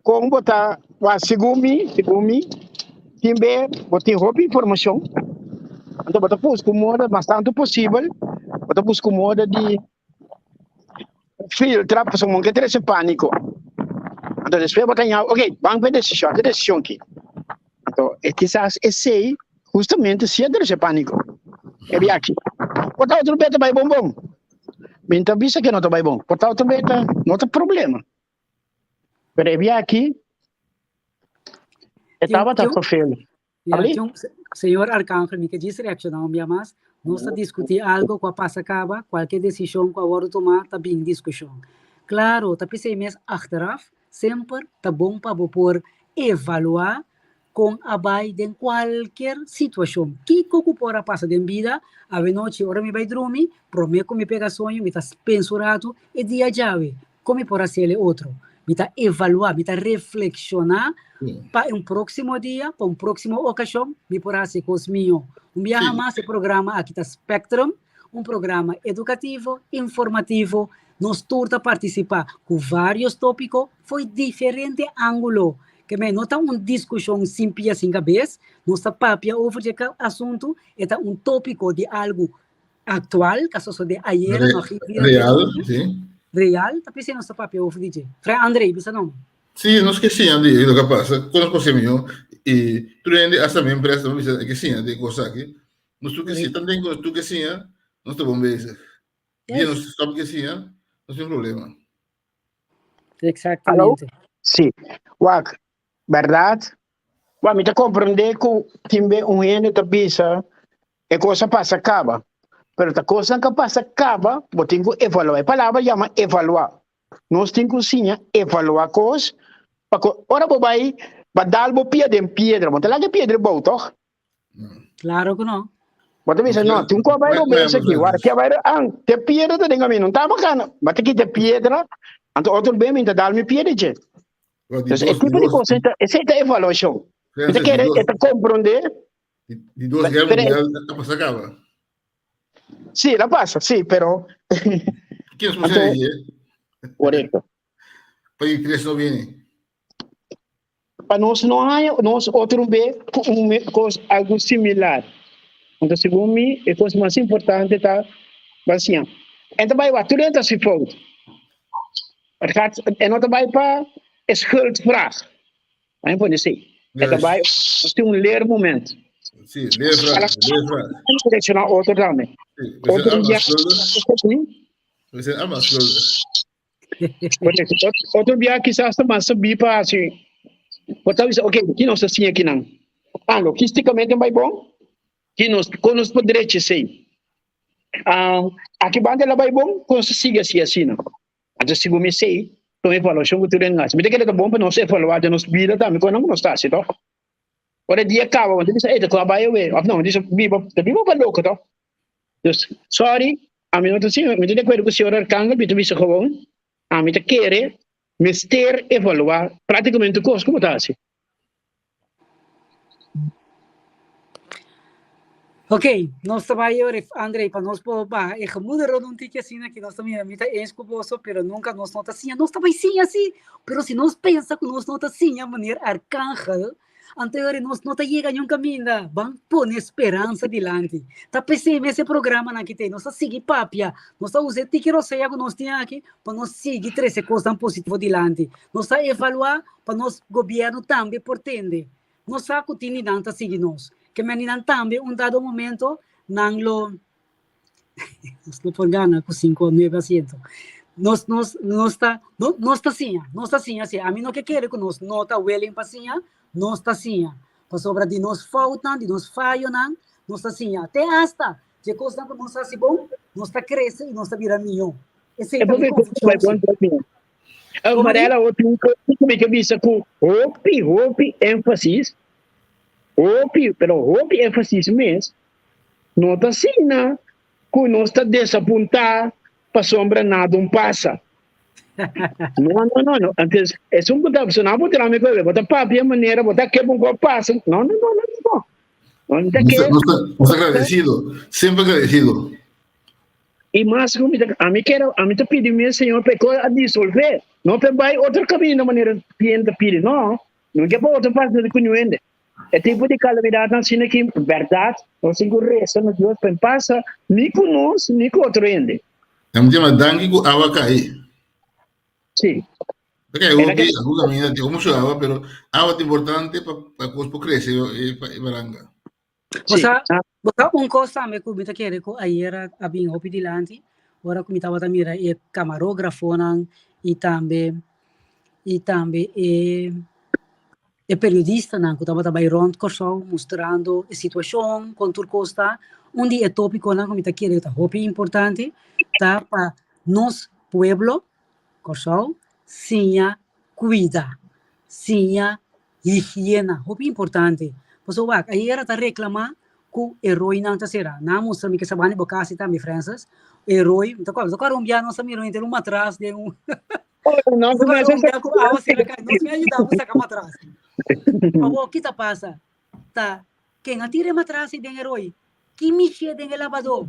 kon bo ta, wa segun mi, segun mi, tin be bo tin hopi informashon, anto bo ta buska un moda mas tantu posibel, bo ta buska un moda di filtra pasobra bo no ke trese pániko. Anto despues bo ta ña, ok, ban pa e desishon, e desishon aki. Anto e kisas esei justamente si a trese pániko. E biachi. Por ta otro beta bai bon bon. Mi ta bisa ke no ta bai bon. Por ta otro beta no ta problema. Pero e biachi e tabata vervelend. Ja, señor Arcángel, mi ke djis reacciona un bia mas. Nos ta discuti algo cu a pasa caba, cualkier decision cu a wordo tuma ta bin discusion. Claro, ta p'esey mes achteraf semper ta bon pa bo por evalua con a bay den cualkier situacion. Kico cu por a pasa den bida, awenochi ora mi bay drumi, prome cu mi pega soño mi ta pensa un rato, e dia djawe, Kon mi por hasi el e otro? Mi ta evaluá, mi ta reflekshoná pa un próksimo dia, pa un próksimo okashon, mi por hasi e kos mihó. Un biaha mas e programa aki ta Spectrum, un programa edukativo, informativo, nos tur ta partisipá ku vários tópiko fo'i diferente ángulo. Ke men no ta un diskushon sin pia sin kabes, nos ta papia over dje asuntu, e ta un tópiko di algu Actual, ka sosode ayera, no geen dia Real, sí. Real, ta p'esei nos ta papia over di dje. Frè André, bisa no. Sí, nos ke siña di loke a pasa, kon nos por ser mihó, i tur hende hasta mi empresa ta bisa e ke siña di e kos aki. Nos tur ke siña, tanten ku nos tur ke siña, nos ta bon bezig. Dia nos stòp ke siña, nos tin problema. Exactamente. Alo? Sí. Wak, bèrdat? Wak, mi ta komprendé ku tin be un hende ta bisa E kos a pasa kaba. Pero ta kosnan ku a pasa kaba, bo tin ku evaluá. E palabra yama evaluá. Nos tin ku siña evaluá kos pa ku ora bo bai ba dal bo pia den piedra, bo no ta laga e piedra bou, tòg? Klaro ku no. Bo ta bisa, no, tin ku a bai robes aki, wak ki a bai an, te piedra ta den kaminda, no ta bacana. Bo ta kita e piedra, anto otro bes mi ta dal mi pia di dje. Dus e tipo di kos esei ta evaluashon. Mi ta kere e ta komprondé. Di dos guerra mundial a pasa caba. Sí, la pasa, sí, pero... ¿Quién es posible? Correcto. Pa di tres no viene. Pa nos no haya, nos otro be un cos algo similar. Entonces, según mi, e cos mas importante ta basia. En ta bai wa, tur ta si fout. Het gaat, en no ta bai pa schuldvraag. Mijn punt is sí. Het daarbij is un leermoment. Sí, leervraag, leervraag. Direccionar otro también. Sí, we zijn allemaal schuldig. We zijn allemaal schuldig. Correcto. Otro dia quizás ta mas sabí pa hasi. Bo ta bisa, oké, ki nos ta siña kinan? Ah, logísticamente bai bon. Ki nos, kon nos por drecha esei? Ah, aki banda la bai bon, kon nos ta sigui hasi asina? Anto si bo mester ta un evaluashon ku tur hende hasi. Mi ta kere ta bon pa nos evaluá den nos bida tambe kon nos ta hasi tòg. Ora e dia kaba bo ta bisa ey ta kua bai awe òf no, bo ta bisa biba ta biba pa loko tòg. Dus sòri ami no ta si mi ta di akuerdo ku señor Arcangel mi ta bisa gewoon ami ta kere mester evaluá práktikamente tur kos ku bo ta hasi. Ok, nos ta bai ora, André, pa nos por baha e gemoederen un tiki asina ki nos ta mira, mi ta eens ku boso, pero nunca nos no ta siña. Nos ta bai siña sí, pero si nos pensa ku nos no ta siña, meneer Arcángel, anto ora nos no ta yega niun kaminda. Ban pone speransa dilanti. Ta p'esei mes e programanan ki t'ei. Nos ta sigui papia, nos ta usa e tiki rosea ku nos tin aki pa nos sigui trese kosnan positivo dilanti. Nos ta evaluá pa nos gobierno tambe por tende. Nos sa cu tin di nan ta sigui nos. Ke men di nan tambe un dado momento nan lo. Nos no por gana ku sinku o nuebe asiento. Nos, nos, nos ta, no, nos ta siña, nos ta siña si. Ami no ke kere ku nos no ta willing pa siña, nos ta siña. Pasobra di nos foutnan, di nos fayonan, nos ta siña. Te hasta dje kosnan ku nos hasi bon, nos ta krese i nos ta bira mihó. Esei E ta mi por konvikshon bai si. bon Komo di? Marela, otro un kos ku mi ke bisa ku hopi, hopi énfasis, hopi, pero hopi énfasis mes, No ta asina ku nos ta desapuntá pasobra nada un pasa. No, no, no, no. Antes, esun ku ta soná bo trami ku bo ta papia manera bo ta ke bo ku pasa. No, no, no, no, no. No ta ke. Nos ta, nos ta agradecido, semper agradecido. I mas ku mi ta, ami kere, ami ta pidi mi Señor pa e kos a disolvé, no pa e bai otro kaminda manera hende ta pidi, no. No ke pa otro parti di ku hende. E tipo di kalamidatnan asina ki bèrdat nos tin ku resa na Dios pa e pasa ni ku nos ni ku otro hende. Nan mi yama danki ku awa kai. Sí. Ta kai hopi, algun kaminda tin muchu awa, pero awa ta importante pa pa kos por krese e pa e baranga. Bo sa, bo sa un kos tambe ku mi ta kere ku ayera a bin hopi dilanti, ora ku mi tabata mira e kamarografonan i tambe i tambe e E periodistanan ku tabata bai rònt Kòrsou mustrando e situashon, kon tur kos ta, un di e tópikonan ku mi ta kere ta hopi importante ta pa nos pueblo, Kòrsou, siña kuida, siña higiena, hopi importante. Pasobra wak, ayera ta reklamá ku e roinan ta será. Nan a mustra mi ke sabana di bo kasi tambe, Francis, e roi, mi ta kòrda, mi ta kòrda un bia nos a mira un henter un matras den un. Oh, no, Nos mas un bia ku awa sera kai, nos me ayuda bo saka matras. Awor ki ta pasa? Ta ken a tira e matras ei den e roi? Ki mishi e den e labadó?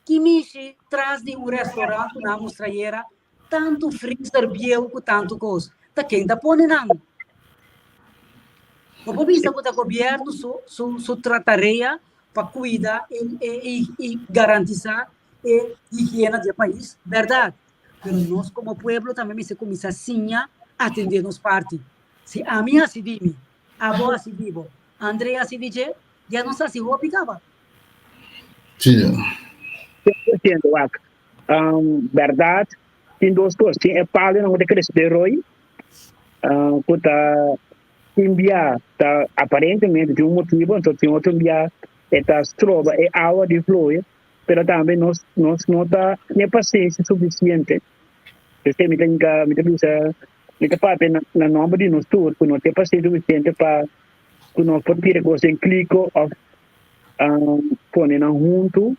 Ki mishi tras di un restaurant ku nan a mustra ayera tantu freezer bieu ku tantu kos? Ta ken ta pone nan? Bo por bisa ku ta gobièrnu su su su tarea pa kuida e e i garantisá e higiena di e pais, bèrdat. Pero nos komo pueblo tambe mester kuminsá siña atendé nos parti. Si ami hasi di mi, abo hasi di bo, André hasi di dje, ya nos hasi hopi kaba. Sí. Siento wak. Um, berdad, tin dos kos. Tin e palonan ku ta krese den roi, ku ta tin bia ta aparentemente tin un motibu, anto tin otro bia e ta stroba e awa di fluir. Pero tambe nos nos no ta tin e pasensia sufisiente. P'esei mi ta hinka, mi ta bisa, mi ta papia na na nomber di nos tur ku no tin e pasensia sufisiente pa ku nos por tira kos den kliko òf pone nan huntu,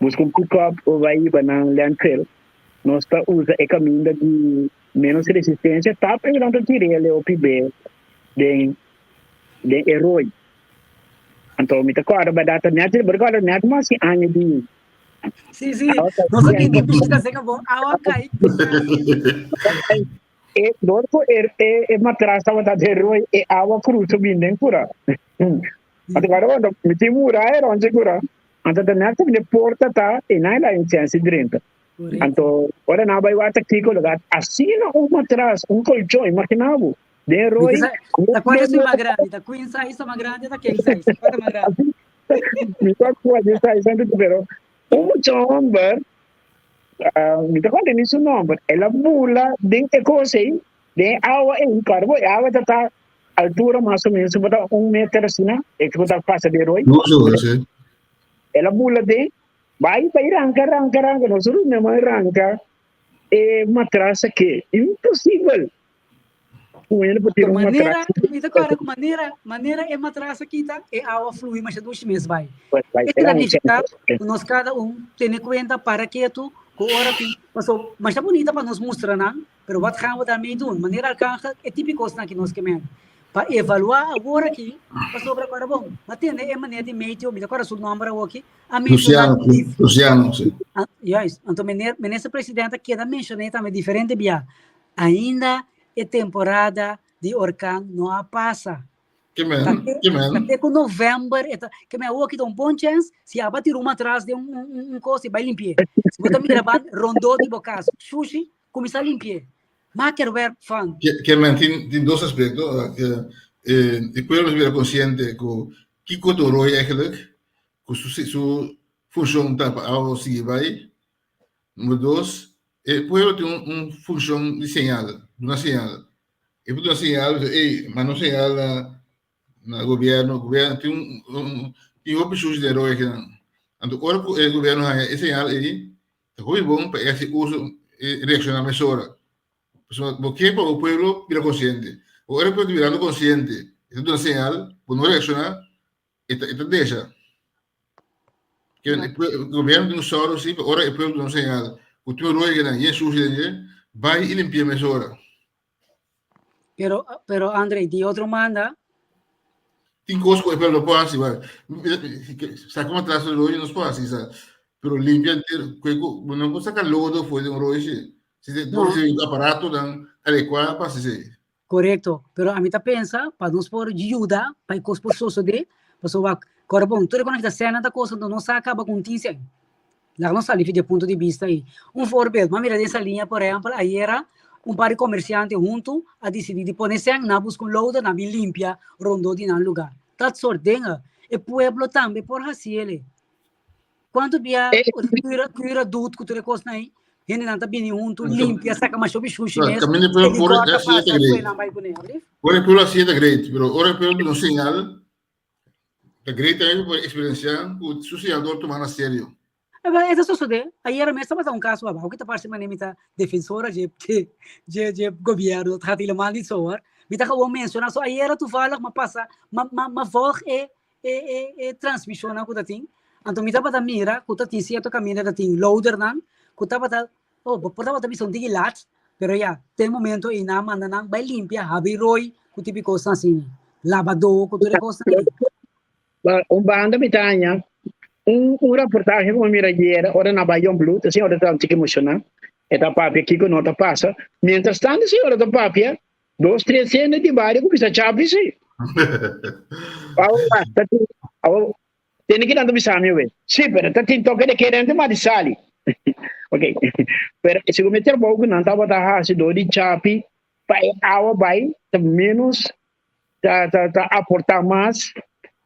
buska un pikòp o bai hiba nan landfill. Nos ta usa e kaminda di ménos resistensia, tap e nan ta tir'el e hopi be den den e roi. Anto mi ta kòrda bèrdat ta nèt, bo ta kòrda nèt mas ki aña di Sí, sí. Nos a bini bishita serka bo, awa kai. E dor ku e e e matras tabata den roi, e awa krusa bin den kura. Anto kòrda bo, mi tin muraya rònt dje kura. Anto ta nèt ku mi porta ta e nan la e chèns di drenta. Anto ora nan a bai wak ta kiko lo gat asina un matras, un kolchon, imaginá bo. Den roi. Ta cuál es más grande? Ta queen size más grande, ta king size? Cuál ta más grande? Mi ta cuál es size antes, pero un mucha homber, uh, mi ta cuál ni su nomber, el a bula den e cosa ahí, den agua en carbo, e agua ta ta altura más o menos, bota un meter así, na, e que bota pasa de roi. No, sí, sí. El a bula den, bai, bai, ranca, ranca, ranca, nosotros no ranca, e matras aquí, imposible. Manera, mi ta kòrda ku manera, manera e matras a kita, e awa flui masha dushi mes bai. E ta nifiká ku nos kada un tene kuenta, para ketu, ku ora ku, paso masha bunita pa nos mustra nan, pero wat gaan we daarmee doen? Manera Arcangel, e tipi kosnan ki nos ke men. Pa evaluá awor aki, pasobra kòrda bon, mi a tende e meneer di meteo, mi ta kòrda su nòmber awoki, a menshoná Luciano, Luciano, si. Juist, anto meneer, minister president a keda menshoné tambe diferente bia. Ainda e temporada di orkan no a pasa. Ke men, ke men. Ta te ku novèmber e ta, ke men awor ki ta un bon chèns, si aba tira un matras den un un un kos i bai limpi'é. Si bo ta mira ban rondó di bo kas shushi, kuminsá limpi'é. Maak er werk van. Ke ke men tin tin dos aspekto, ke e pueblo mester bira konsiente ku kiko ta un roi eigenlijk, ku su su. funshon ta pa awa sigui bai. Number dos, e pueblo tin un funshon di señal, duna señal. E por duna señal, bisa, ey, manda un señal na na gobierno, gobierno tin un tin hopi shushi den rooi akinan. Anto ora ku e gobierno haña e señal ei, ta hopi bon pa e hasi uso, e reakshoná mesora. Pasobra bo ke pa bo pueblo bira konsiente. Ora e pueblo ta birando konsiente, e ta duna señal, bo no reakshoná, e ta e ta deja. Ke e gobierno tin un sòru si pa ora e pueblo duna un señal ku tin un rooi akinan yen shushi den dje, bai i limpi'é mesora. Pero, pero André, di otro manda. Tin kos ku e pueblo no por hasi, wak. Saka un atraso di rooi nos por hasi sa. Pero limpia entero, ku ku bo no por saka lodo for di un rooi si. Si te No. si un aparatonan adekuá pa hasi esei. Korekto, pero ami ta pensa pa nos por yuda pa e kos por sosodé, pasobra wak, kòrda bon, tur e kos nan kita sènan ta kos anto nos sa kaba ku un tin sèn. Laga nos sali di e punto di bista ei. Un voorbeeld, m'a mira den Saliña, por ehèmpel, ayera un par di komersiante huntu a disidí di pone sèn, nan a buska un loader, nan a bin limpia rondó di nan lugá. Dat soort dingen. E pueblo tambe por hasi el'e. Kuantu bia kura kura doet ku tur e kosnan ei, hendenan ta bini huntu, limpia, saka masha hopi shushi mes, Kaminda e pueblo por helikòpter hasi e ta pasa, great. kue nan bai kuné, alblief? Ora e pueblo hasi e ta great, pero ora e pueblo duna un señal, ta great tambe pa por eksperensiá ku su señal dor tuma na serio. E ta sosodé. Ayera mes tabata un kaso abao ki ta parse manera mi ta defensora dje dje dje gobierno, het gaat helemaal niet zo hoor. Mi ta gewoon menshoná so ayera toevallig m'a pasa m'a m'a m'a volg e e e e transmishonnan ku ta tin, anto mi tabata mira ku ta tin sierto kaminda ta tin loadernan ku tabata oh bo por tabata bisa un tiki lat, pero ya te e momento ei nan a manda nan bai limpia habri rooi ku tipo kosnan asina, labadó ku tur e kosnan ei. Un banda mi ta haña un un reportahe ku mi mira ayera ora nan bai Jongbloed, e señora ta un tiki emoshoná, e ta papia kiko no ta pasa. Mientras tanto e señora ta papia, dos tres hende di bario kuminsá chapi si. Awor ta tin awor tene ki nan ta bisa mi awe, si pero ta tin toke de keda mas di sali. Ok, pero segun mi trabou ku nan tabata hasi dor di chapi pa e awa bai ta ménos ta ta ta aportá mas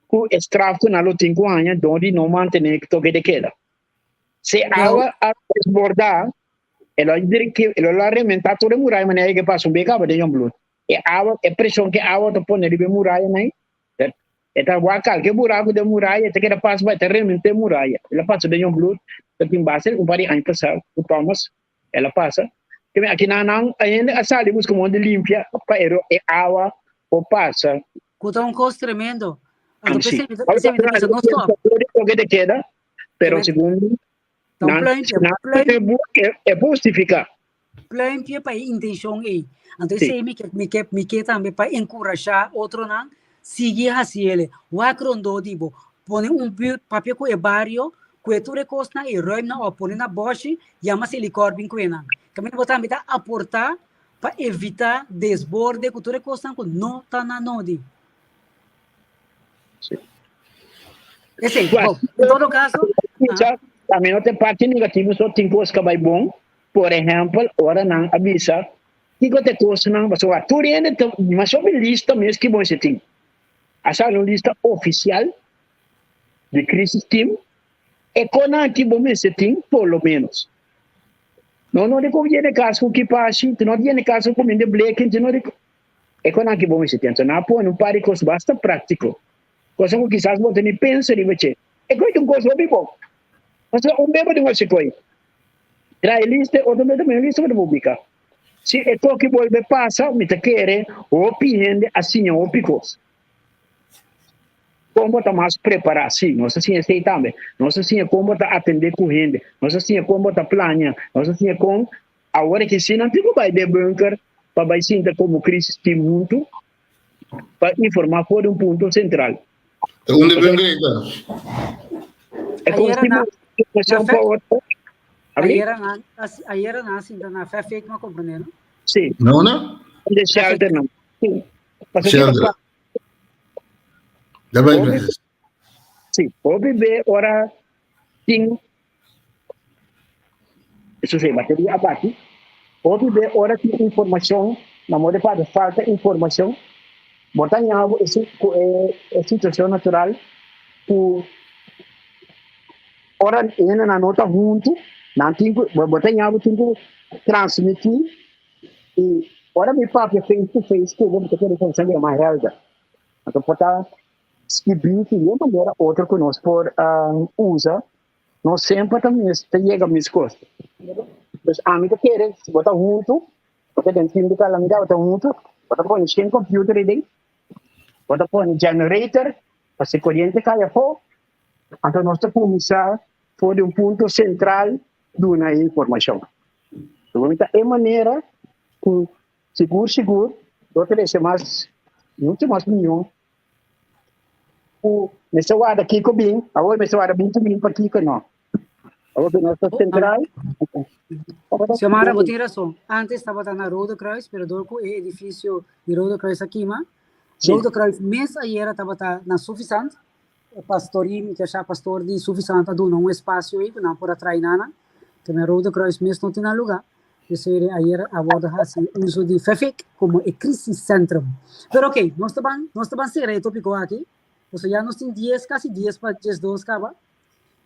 ku e straf ku nan lo tin ku haña dor di no mantené toke de keda. Si awa a desbordá, e lo e lo a rementá tur e muraya manera ke pasa un bes kaba den Jongbloed. E awa, e preshon ku e awa ta pone riba e murayanan, e ta wak kalke buraku den muraya, e ta keda pasa bai, e ta rementá e muraya. El a pasa den Jongbloed, ta tin base un par di aña pasá ku Thomas El a pasa. Keme aki nan nan hende a sali busca modo di limpia pa e e awa por pasa. Cu ta un cos tremendo. Anto Sí. p'esei mi ta p'esei mi ta bisa no stop. Toque de queda, pero Keme segun ta un nan pluimpje, nan pluim e e justifica. pluimpje pa e intencion ei. Anto Sí. esei mi ke mi ke mi ke tambe pa encurasha otronan sigui haci ele. Wak rondó di bo. Pone un buurt papia cu e bario Kue tur e kosnan i ruim nan òf pone na bòshi, yama Selikòr bin kue nan. Kaminda bo tambe ta aportá pa evitá desborde ku tur e kosnan ku no ta na nodi. Esei, bon, en todo kaso, aha. Tambe no ta e parti negativo so, tin kos ka bai bon. Por ehèmpel, ora nan a bisa kiko ta e kosnan, pasobra tur hende ta masha hopi lista mes ki bo mester tin. A sali un lista ofisial di crisis team e konan aki bo mester tin por lo menos. No no di ku yene kas ku kipashi, no di yene kas ku kuminda bleki, no di e konan aki bo mester tin. Anto nan a pone un par di kos basta práktiko, kosa ku kisas bo ta ni pensa riba dje. E koi ta un kos hopi bon. Pasobra un bes bo tin wak koi, traha e lista, e otro bes ta pone e lista bo ta publika. Si e toki bolbe pasa, mi ta kere hopi hende a siña hopi kos. Kon bo ta mas prepará? Sí, nos a siña esei tambe. Nos a siña kon bo ta atendé ku hende. Nos a siña kon bo ta plania. Nos a siña kon awor aki si nan tin ku bai den bunker pa bai sinta komo crisis team huntu pa informá for di un punto sentral. Ta unda e bunker ei ta? E kon Ayera si na informashon na pa otro. Abrí? ayera na ayera na sinta na Fefik, m'a komprendé, no? Sí. Na unda? De shelter nan. Sí. Pasobra Shelter. Da bai, Hopi, Francis. sí, hopi be ora tin, eso sí, bateria a bati. Hopi be ora tin informacion, na modo pa falta informacion, bo ta ñabo e, si- ku e, e situacion natural ku Ora hendenan no ta huntu, nan tin ku, bo ta ña bo tin ku transmití i ora mi papia face to face ku bo, mi ta kere pensa di e mas helder. Anto por ta skibí di un manera otro ku nos por usa, no semper ta mes ta yega mes kos. Pues ami ta kere si bo ta huntu, bo ta den team di kalamidat, bo ta huntu, bo ta pone shen computer ei den, bo ta pone generator pa si koriente kai afó, Anto nos ta kuminsá for di un punto sentral duna e informashon. Lo ta e manera ku sigur sigur lo trese mas, muchu mas mihó ku mester warda kiko bin, awor mester warda binti minüt pa kiko no. Awor ku nos ta sentral. Xiomara, bo tin rason. Antes tabata na Rode Kruis, pero dor ku e edifisio di Rode Kruis a kima, Rode Kruis mes ayera tabata na Suffisant. Pastorie, mi ta sha pastor di Suffisant a duna un espasio ei ku nan por a trae nana. Te men Rode Kruis mes no tin nan lugá. P'esei ayer a wòrdu hasi uso di Fefik komo e krisiscentrum. Pero ok, nos ta ban, nos ta ban sera e topiko aki. Pasobra ya nos tin dies, kasi dies pa diesdos kaba.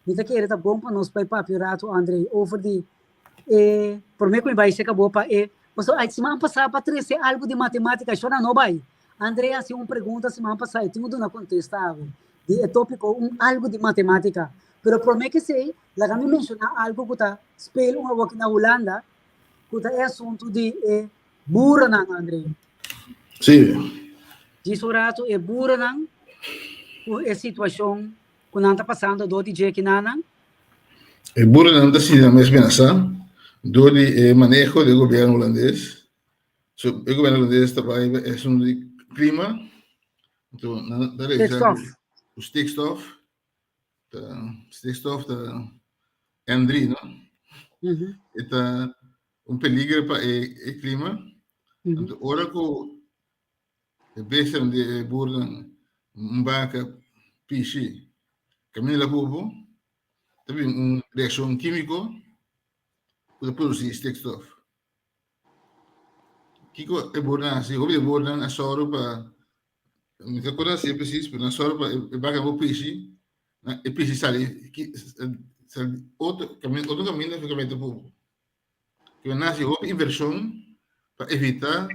Mi ta kere ta bon pa nos bai papia un ratu, André, over di e promé ku mi bai seka bo pa e pasobra ai siman pasá pa trese algu di matemátika shona no bai. André hasi un pregunta siman pasá i tin ku duna kontesta awe di e tópiko un algu di matemátika. Pero promé ku esei laga mi menshoná algu ku ta speel un awoki na Hulanda ku ta e asuntu di e burenan, André. Sí. Djis un ratu e burenan ku e situashon ku nan ta pasando dor di dje kinanan? E burenan ta sinti nan mes menasá dor di e maneho di e gobièrnu hulandes. So, e gobièrnu hulandes ta bai e asuntu di klima, anto nan ta realisá ku stikstof ta stikstof ta N3, no? E ta un peliger pa e klima. Anto ora ku E bestianan di e burnan, un baka, pishi, kaminda la pupu, ta bin un reakshon kímiko ku ta produsí stikstof. Kiko e burnan hasi? Hopi di e burnan a sòru pa, mi ta akorda si e presis, pero nan a sòru pa e baka por pishi, e pishi sali sali otro kaminda, otro kaminda ku kaminda ta pupu. Ku nan hasi hopi invershon pa evitá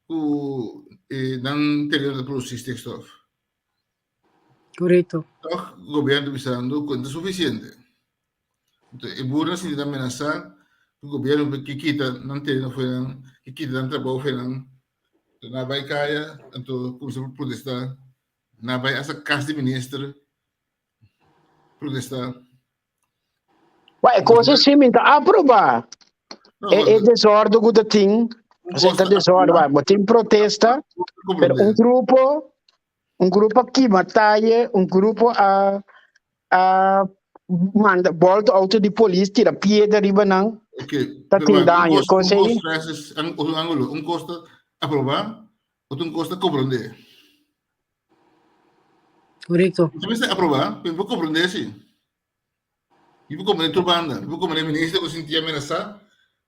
ku nan tereno ta produsí stikstof. Korekto. Tòg gobièrnu ta bisando ku no ta sufisiente. Enton e burnan sinti ta amenasá ku gobièrnu ke kita nan tereno for nan, ke kita nan trabou for nan. Enton nan a bai kaya, anto kuminsá protestá. Nan a bai asta kas di minister protestá. Ba, e cosa sí mi ta aproba. E, e desorden ku ta tin, se ta desorden, ba, bo tin protesta, pero un grupo, un grupo kima talle, un grupo a a manda volta auto di polis, tira piedra riba nan. Okay. Ta tin daño. Cosa un cos, un ángulo, un cosa aprobar, otro un cosa comprender. Correcto. Você mester aprobá, pero por comprendé sí. Mi por comprendé tur banda. Mi por comprendé minister ku sintié amenasá.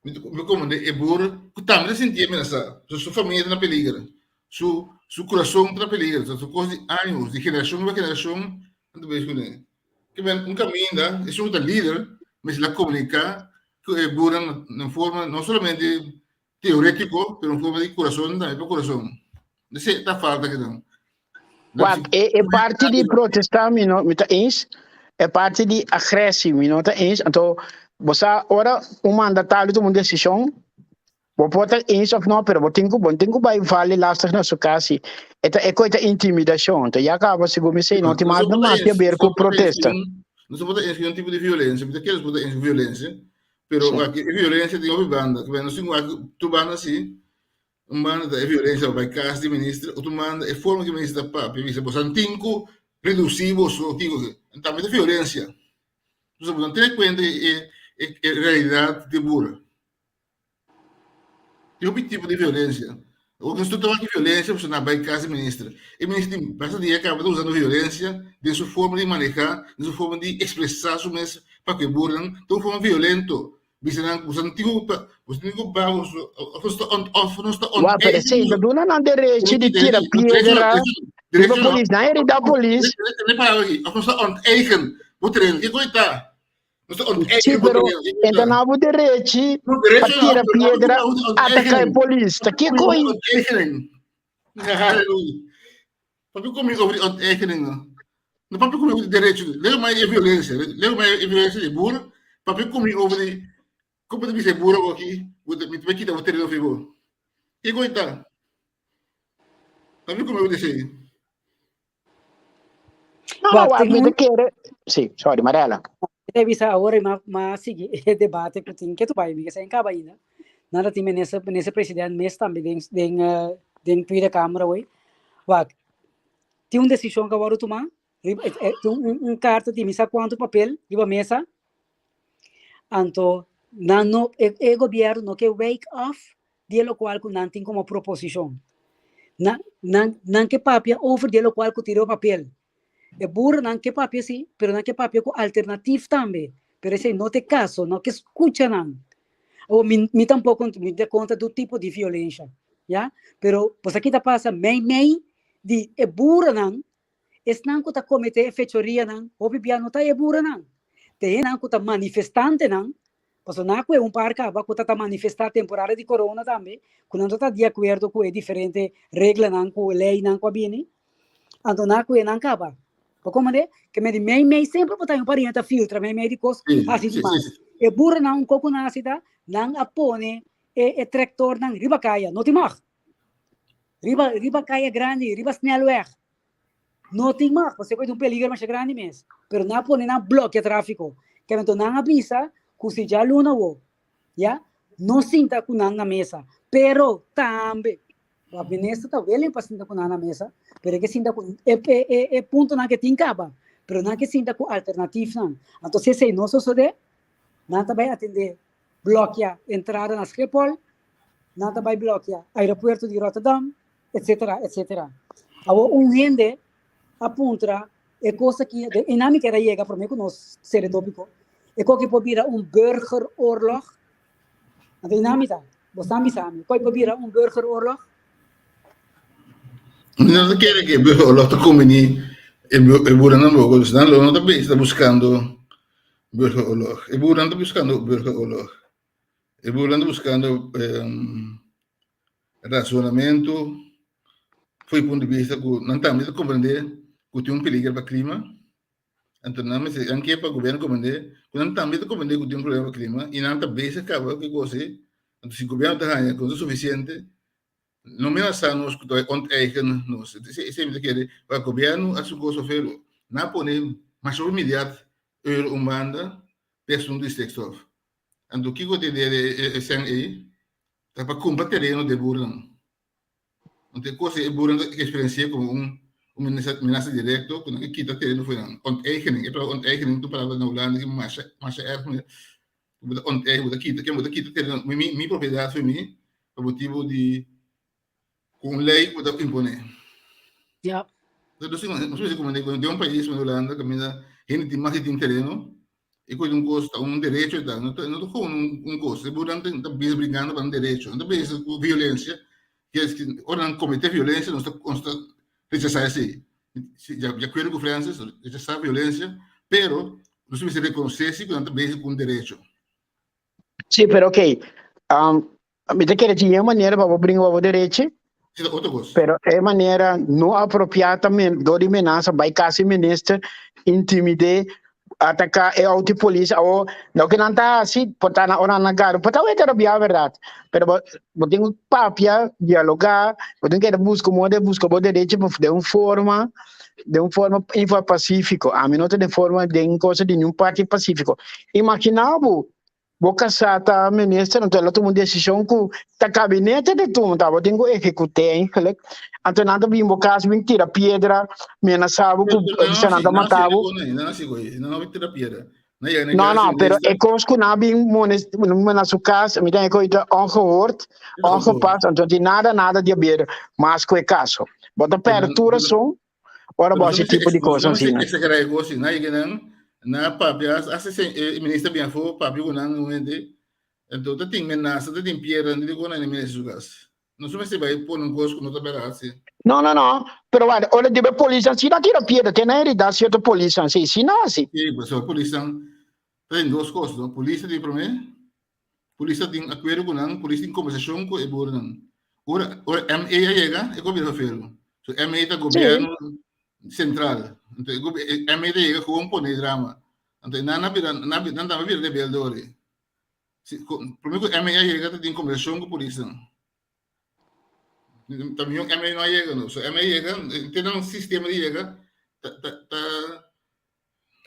Mi por comprendé e boer ku tambe ta sintié amenasá. Su, su familia ta na peliger. Su, su kurason ta na peliger. Su kos di años, di generashon pa generashon, nan ta bezig kuné. Ke men un kaminda, esun ku ta lider, mester la komuniká ku e boernan na forma no solamente teorétiko, pero un forma di kurason tambe pa kurason. Esei ta falta kinan. Wak, e, e parti di protesta mi no, mi ta eens. E parti di agressie mi no ta eens. Anto, bo sa, ora un mandatario tuma un desishon, bo por ta eens of no, pero bo tin ku, bo tin ku bai vali lastig na su kas i e ta e koi ta intimidashon. Anto ya kaba segun mi sei no tin mas mas di haber ku protesta. Nos por ta eens ku un tipo di violensia, mi ta kere nos por ta eens ku violensia, Pero sí. Aki e violencia tin hopi banda. Ku nos tin wak tur banda si. Un banda ta e violencia bai kas di minister, otro banda e forma ku minister ta papia bisa boso tin ku redusi boso kiko ke. Tambe ta violencia. Entonces boso tene kuenta e e e realidad di bura. Tin hopi tipo di violencia. Ora nos tur ta wak violencia pasobra nan bai kas di minister. E minister tin basta dia kaba ta usando violencia den su forma di maneha, den su forma di expresa su mes pa ku e burnan ta un forma violento. Bisa nan ku boso tin ku boso tin ku ba boso of nos ta of nos ta Wak, pero esei ta duna nan derechi di tira piedra riba polis. Nan herida polis. Of nos ta onteigen bo tereno. Kiko e ta? Nos ta onteigen Sí, bo pero tereno. Kiko enta ta? na bo derechi No, pa derecho no, tira pero no piedra, ta over de ataca e onteigening. polis. Ta kiko Over ei? de onteigening. Halleluja. Papia ku mi over di onteigening no. No papia ku mi over di derecho. Leu mai e violencia. Leu mai e violencia di boer. Papia ku mi over di como ta bisa e boer aki, bo ta mi ta kita bo tereno fi bo. Kiko ei ta? Papia ku mi over di esei. No, no, Wak, wak, tin mi un ta kere. Sí, sorry, Marela. Te bisa awor ma ma sigui e debate ku tin ketu bai mi ke sa en kaba ainda. Nada tin minister minister president mes tambe den den den Tweede Kamer awor. Wak, tin un desishon ku a wòrdu tumá riba tin un un karta di mi sa kuantu papel riba mesa. Anto nan no e e gobièrnu no ke wijk af di e lokual ku nan tin komo proposishon. Nan nan nan ke papia over di e lokual ku tin riba papel. E boerennan ke papia si, pero nan ke papia ku alternatif tambe. Pero esei no ta e kaso, no ke skucha nan. Awor mi mi tampoko mi ta kontra tur tipo di violensha, ya. Pero bo sa ki ta pasa mei mei di e boerennan, esnan ku ta kometé e fechorianan hopi bia no ta e boerennan. Ta e hendenan ku ta manifestantenan Pasobra nan a kue un par kaba ku ta ta manifestá temporada di corona tambe, ku nan no ta di akuerdo ku e diferente reglanan ku leinan ku a bini. Anto nan a kue nan kaba. Bo komprendé? Ke mei di mei mei semper bo ta un pariente ta filtra mei mei di kos hasi di mas. E burronan un koko nan hasi ta, nan a pone e e trektornan riba kaya, no tin mag. Riba riba kaya grandi, riba snelweg. No tin mag, pasobra ku e ta un peliger masha grandi mes. Pero nan a pone nan blòkia tráfiko. Kende anto nan a bisa ku si djaluna awo, ya, no sinta ku nan na mesa. Pero tambe, wak minister ta willing pa sinta ku nan na mesa, pero e ke sinta ku e e e puntonan ke tin kaba, pero nan ke sinta ku alternatifnan. Anto si esei no sosodé, nan ta bai atendé blòkia entrada na Schiphol, nan ta bai blòkia aeropuerto di Rotterdam, etcetera, etcetera. Awor un hende a puntra e kos aki, de e nan mi kier a yega prome ku nos sere tópiko, e koki por bira un burgeroorlog? Anto e nan mi ta, bo sa bisa mi, koi por bira un burgeroorlog? Mi no ta kere ku e burgeroorlog ta kuminí e e burannan boko, dus nan lo no ta bezig ta buskando burgeroorlog. E buran ta buskando burgeroorlog. E buran ta buskando Rasonamentu fo'i punto di bista ku nan tambe ta komprendé ku tin un peliger pa klima, anto nan mester nan ke pa gobièrnu komprendé ku nan tambe ta komprendé ku tin un problema pa klima i nan ta bezig kaba ku e kos ei. Anto si gobièrnu ta haña ku no ta sufisiente, no menasá nos ku ta bai onteigen nos. Esei mi ta kere pa gobièrnu hasi un kos sofé nan a pone masha hopi miliard euro un banda pa e asuntu di stikstof. Anto kiko ta idea di e sèn ei? Ta pa kumpra tereno di e buurnan. Anto e kos ei e buurnan ta eksperensi'é komo un un menasa direkto ku nan ke kita tereno for nan. Onteigening, e palabra onteigening ta un palabra na Hulanda ki masha masha erg meneer. Bo ta onteigen, bo ta kita, ken bo ta kita tereno, mi mi propiedat for mi pa motibu di ku un lei ku ta imponé. Ja. Nos mester komprendé ku den un pais manera Hulanda kaminda hende tin mas di tin tereno E kos un kos ta un derecho ta, no ta no ta gewoon un un kos. E bunan ta ta bisa brincando pa un derecho, no ta bisa ku violencia. Ke es ke ora nan komete violencia nos ta nos ta rechasá esei. Si di di akuerdo ku Francis, rechasá violencia, pero nos mester rekonosé si ku nan ta bezig ku un derecho. Sí, pero ok. Um, mi ta kere tin e manera pa bo bringa pa bo derechi, Esei ta otro kos. pero e manera no apropiá ta men, dor di menasa bai kasi minister, intimid'é, ataká e auto di polis. Awor, loke nan ta hasi, por ta na ora nan garo, por ta wete rabiá bèrdat, pero bo, bo tin ku papia, dialogá, bo tin keda buska moda di buska bo derechi den un forma, den un forma info pasífiko. Ami no ta den forma den cosa di niun parti pasífiko. Imaginá bo, bo kasá ta minister, anto el a tuma un desishon ku ta kabinete ta tuma, ta bo tin ku ehekut'é eigenlijk. Anto nan ta bin bo kas bin tira piedra, menasá bo ku bisa nan ta mata bo. No, no, pero e kos ku nan a bin na su kas, mi ta e ta ongehoord, ongepast, anto tin nada, nada di haber mas ku e kaso. Bo ta pèrdè tur rason ora bo hasi tipo di kos asina. Exagerá e kos, na yega nan, na papia, hasta e minister bin afó papia ku nan un hende, anto ta tin menasa, ta tin piedra, nan di ku nan e minister su kas. Nos no mester bai pone un kos ku no ta bèrdat si. No, no, no, pero wak, ora di e polisnan si nan tira piedra, te nan herida sierto polisnan, si, si nan hasi. Si, pasobra polisnan. Ta tin dos kos, no? Polis ta tin promé, polis ta tin akuerdo ku nan, polis tin kombersashon ku e boernan. Ora ora ME a yega, e gobierno ferro. So ME ta gobierno sentral. Anto e e ME ta yega gewoon pone drama. Anto nan a bira nan nan tambe a bira rebelde ora. Si promé ku ME a yega ta tin kombersashon ku polisnan. Ta mihó ME no a yega no. So ME yega, te nan sistema di yega ta ta ta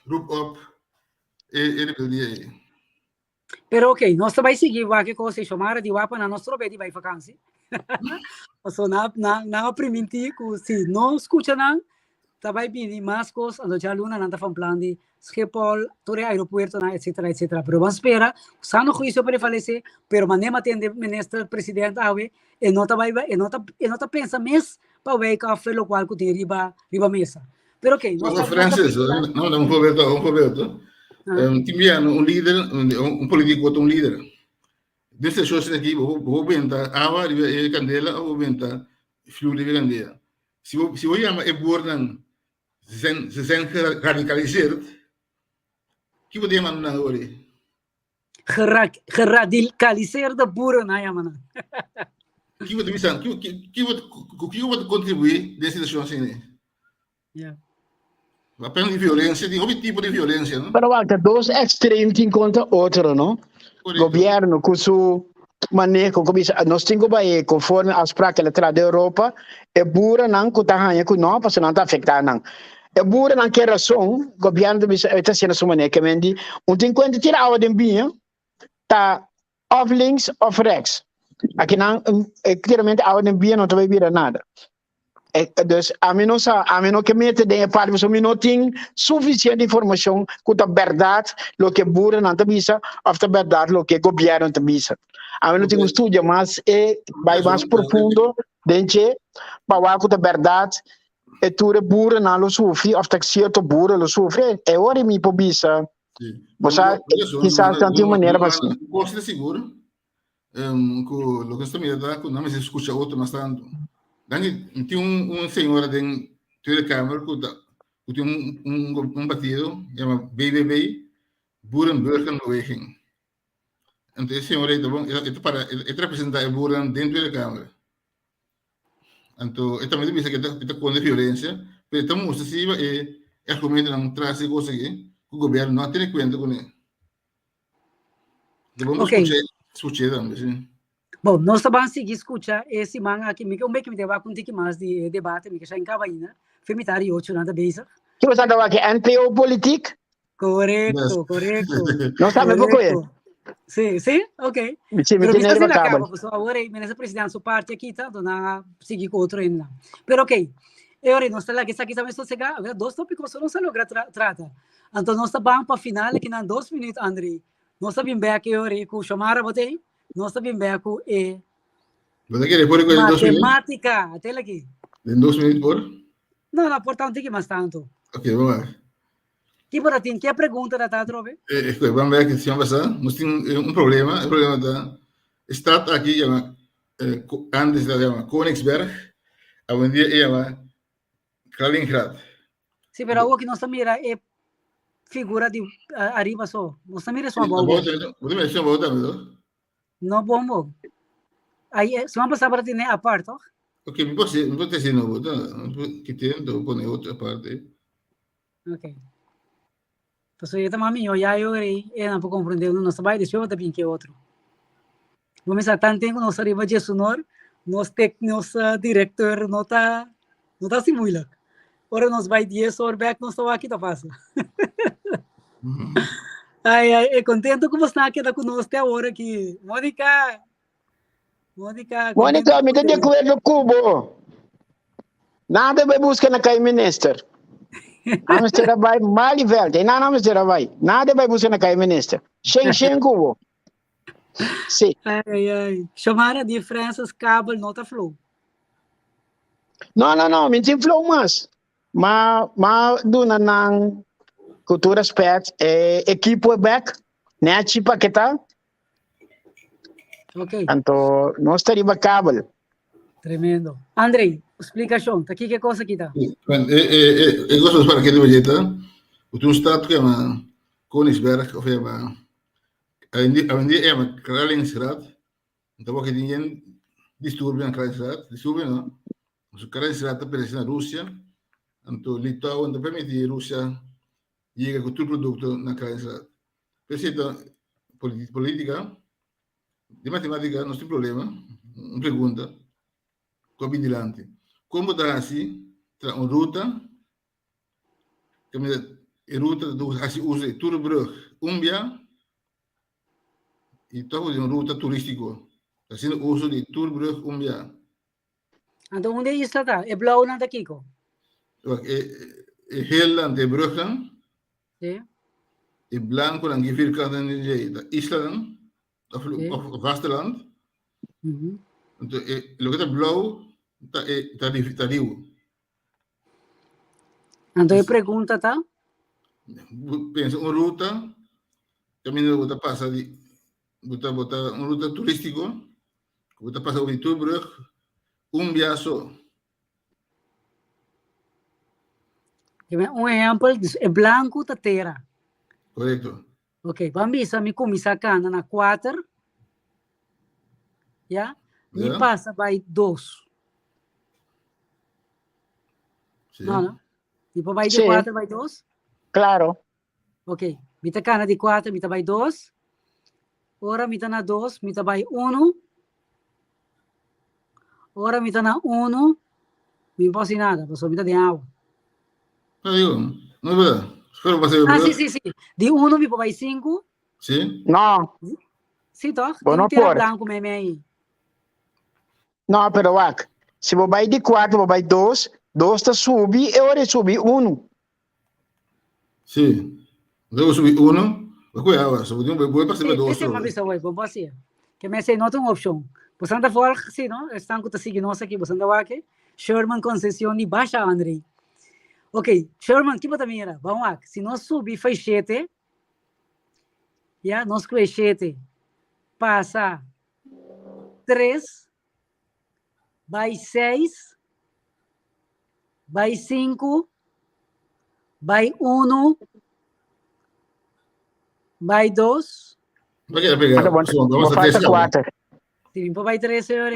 roep op e e rebeldia ei. Pero ok, nos ta bai sigui wak e kos ei, Shomara di wak pa nan no strobe di bai vakansi. Paso nan nan nan a primintí ku si no skucha nan, ta bai bini mas kos, anto djaluna nan ta fan plan di Schiphol, tur e aeropuertonan, etcetera, etcetera. Pero ban spera, sano huisio prevalece, pero manera mi a tende minister president awe, e no ta bai, e no ta, e no ta pensa mes pa wijk af locual cu tin riba, riba mesa. Pero ok, nos ta, Francis, no, no, un voorbeeld, un voorbeeld. Um, tin bia un lider, un, un politico ta un lider. Den situatie aki, bo, bo benta awa riba e candela of bo benta vuur riba e candela. Si bo, si bo yama e boernan Ze zijn, ze zijn geradicaliseerd. Ki bo ta yama nan ori? Geradicaliseerde boeren, nan yama nan. Ki bo ta bisa, ki, ki, ki bo, ku ki bo ta kontribuí den situashon asina? Ja. Apenas di violencia, di hopi tipo di violencia, no? Pero wak, dos extreme tin kontra otro, no? Correcto. Gobierno ku su maneho ku bisa nos tin ku bai konforme afspraak el a traha den Europa, e boerennan ku ta haña ku no pasobra nan ta afektá nan. E boerennan ke rason, gobièrnu ta bisa e ta hasiendo su maneho ke men di un tin kuenta tira awa den biña ta òf links òf rèks. Akinan tiramente awa den biña no ta bai bira nada. Dus ami no sa, ami no ke mete den e parti pasobra mi no tin sufisiente informashon ku ta bèrdat loke boerennan ta bisa òf ta bèrdat loke gobièrnu ta bisa. Ami no tin un studia mas e bai mas profundo den dje pa wak ku ta bèrdat e tur e boerennan lo sufri òf ta sierto boeren lo sufri. E ora mi por bisa, bo sa kisas nan tin un manera pa hasi. Um, ku loke nos ta mira ta ku nan mester skucha otro mas tantu. Dan tin un, un señora den Tweede Kamer ku ta ku tin un, un, un partido yama BBB, Boerenburgerbeweging. Anto e señora ei ta bon, e ta para, e ta representa e boeren den Tweede Kamer. Anto e tambe ta bisa ku e ta kontra violensia, pero e ta mustra si e argumentonan tras di e kos aki ku gobièrnu no a tene kuenta kuné. Ok. Escuché tambe, sí. Bon, nos ta ban sigui scucha e siman aki. Mi ke un beki mi te wak un tiki mas di e debate, mi ke sha encaba ainda. Fe mitad di ocho nan ta bezig. Ki bo sa ta wak NPO politiek? Correcto, correcto. No sabe poco e. Sí, sí, ok. Sí, mi Pero mi tiene está riba la kabel. cabo, pues ahora el minister presidente su parte aquí está, donde sigui con otro en Pero ok, e ora nos ta la que sa quizá me sosega, dos tópicos solo se logra tra trata. Anto nos ta ban pa final aki nan dos minuut, André. Nos ta bin bek e ora ku Shomara bo t'ei, nos ta bin bek ku e Bo ta kere por den dos minuut? Matematica, atel aki. Den dos minuut por? No, no por tanto ki mas tanto. Ok, bon wak. Ki por tin? Ke pregunta ta atrobe? Eh, eh, ban bek, siman pasá, nos tin un problema, e problema ta, e stad aki yama, eh, antes ta yama Koningsberg, awendia e yama Kaliningrad. Sí, pero awor ki nos ta mira e figura di ariba so. Nos ta mira esun abou. Bo ta mira esun abou tambe, toch? No bon bon. Ai, eh, semana pasada para tiene apart, toch? Ok, mi por mi por decir no, bo kite ento pone otro aparte. Ok. Pasobra yo ta mami yo ya yo rei e nan por comprende uno nos ta bai despues bo ta bin ke otro. Bo mester tan ten ku nos ta riba djesunor nos tek nos director no ta no ta hasi moeilijk. Ora nos bai dies or bek nos ta wak ki ta pasa. Ai ai e kontento ku bosnan a keda ku nos te awor aki. Monica Monica Monica mi ta di akuerdo ku bo. Nada bai buska na kai minister. A mester a bai Malieveld. E nana mester a bai. Nada bai buska na kai minister. Shen shen ku bo. Si. Ai ai ai. Shomara di Francis kabel no ta flow. No no no, mi tin flow mas. Ma ma duna nan ku tur respet e ekipo bek. Nechi paketa. Ok. Anto nos ta riba kabel. Tremendo. Andrei, splikashon, ta kiko e kos aki ta? E, e, e, e kos para ke di bajeta, ku tin un stad ku yama. Koningsberg of yama awendia e yama Kralingstraat. Tabata tin yen disturbio na Kralingstraat, disturbio no, pasobra Kralingstraat ta pertense na Rusia, anto Litouwen ta permiti Rusia yega ku tur produkto na Kralingstraat. P'esei ta politika, di matematika nos tin problema, un pregunta ku a bin dilanti, kon bo ta hasi tra un ruta kaminda e ruta ta hasi uso di tur brug un bia i tòg di un ruta turístiko ta hasiendo uso di tur brug un bia. Anto unda e isla ta? E blaunan ta kiko? E e helnan ta e brugnan. Sí. E blankonan ki vierkanten den dje ta islanan of Sí. of vasteland. Mhm. Anto e loke ta blou ta e ta ri ta riu. Anto e pregunta ta? Pensa un ruta kaminda bo ta pasa di bo ta bo ta un ruta turístiko ku bo ta pasa over di tur brug un bia so. Un ehèmpel, e blanku ta tera. Korekto. Ok, ban bisa mi kuminsá kana na kuater, ya, mi Ja. pasa bai dos. Sí. No, no. Mi por bai di Sí. kuater bai dos? Claro. Ok, mi ta kana di kuater, mi ta bai dos. Ora mi ta na dos, mi ta bai unu. Ora mi ta na unu, mi no por hasi nada, pasobra mi ta den awa. No digo, no es verdad. Espero pase Ah, sí, sí, sí. Di uno mi por bai cinco. Sí. No. Sí, toch? Bo Tin no tera por. blanco mei mei. No, pero wak. Si bo bai di cuatro, bo bai dos, dos ta subi e ora e subi uno. Sí. Debo subi uno. Voy agua, so voy voy pasar Sí, dos. ese me avisa hoy, bom assim. Que me sei não tem opção. Você anda fora, sim, não? Estão com seguir nós aqui, você anda aqui. Sherman Conceição e baixa André. Ok, Sherman, que bota mira? Vamos lá. Se nós subir faz sete, já, nós com sete, passa três, bai seis, bai sinku, bai unu, bai dos. Vai querer pegar. Anda, bom, Bom, vamos bo a três, falta caba. kuater. Si mi por bai tres, señor.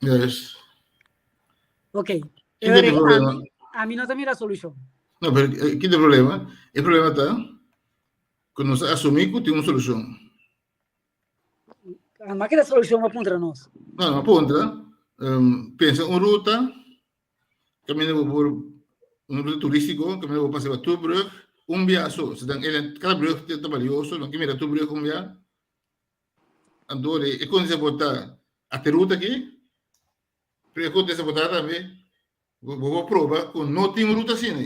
Yes. Ok. Kiko ta e problema? Ami, ami no ta mira solushon. No, pero eh, kiko ta e problema? E problema ta ku nos a asumí ku tin un solushon. Ma keda solushon pa puntra nos? No, no puntra. Um, pensa un ruta, kaminda bo por, un ruta turístiko, kaminda bo pasa pa tur brug, un bia so. Se dan ele, kada brug ta valioso, no ke mira tur brug un bia. Anto, e kondisyon por ta a te ruta aki, pero e kondisyon por ta tambe, bo bo proba ku no tin un ruta asina.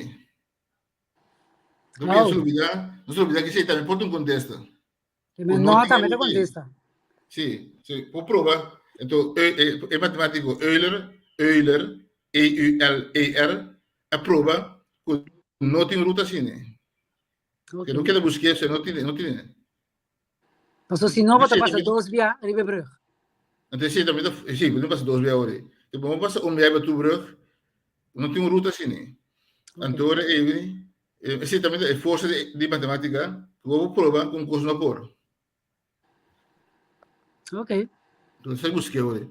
No Oh. se olvida, no se olvida que sí, también por un contesta. Que me O no no tin tambe ta ruta. contesta. Sí, sí, por proba. Entonces, el matemático Euler, Euler, E-U-L-E-R, aproba que no tiene ruta cine. Que no quiere buscar, se no tiene, no tiene. Paso si no, bota Sí, pasa también- dos via Ribebrug. Entonces, sí, también, sí, no pasa dos vía ahora. Te vamos a pasar un viaje tu brug, no tiene ruta cine. Entonces, eh, eh, sí, también es fuerza de, de matemática, que vos probar con cosas no por. Ok. Entonces, busqué ahora.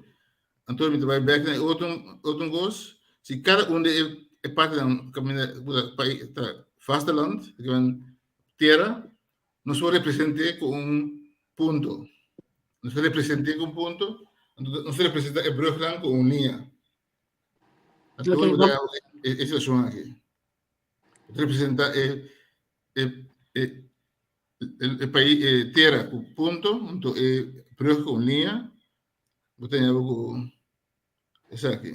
Entonces, me vai back na outro outro goes, si cada um de é parte da caminho país vasteland, que van tierra, no se represente com um ponto. No se represente com um ponto, no se representa el brugland com uma linha. Entonces, Ok, okay, esa situación aquí. Representa el, el, el, el, el país eh, tierra con punto, entonces eh, brug con línea, vos tenés algo con esa aquí.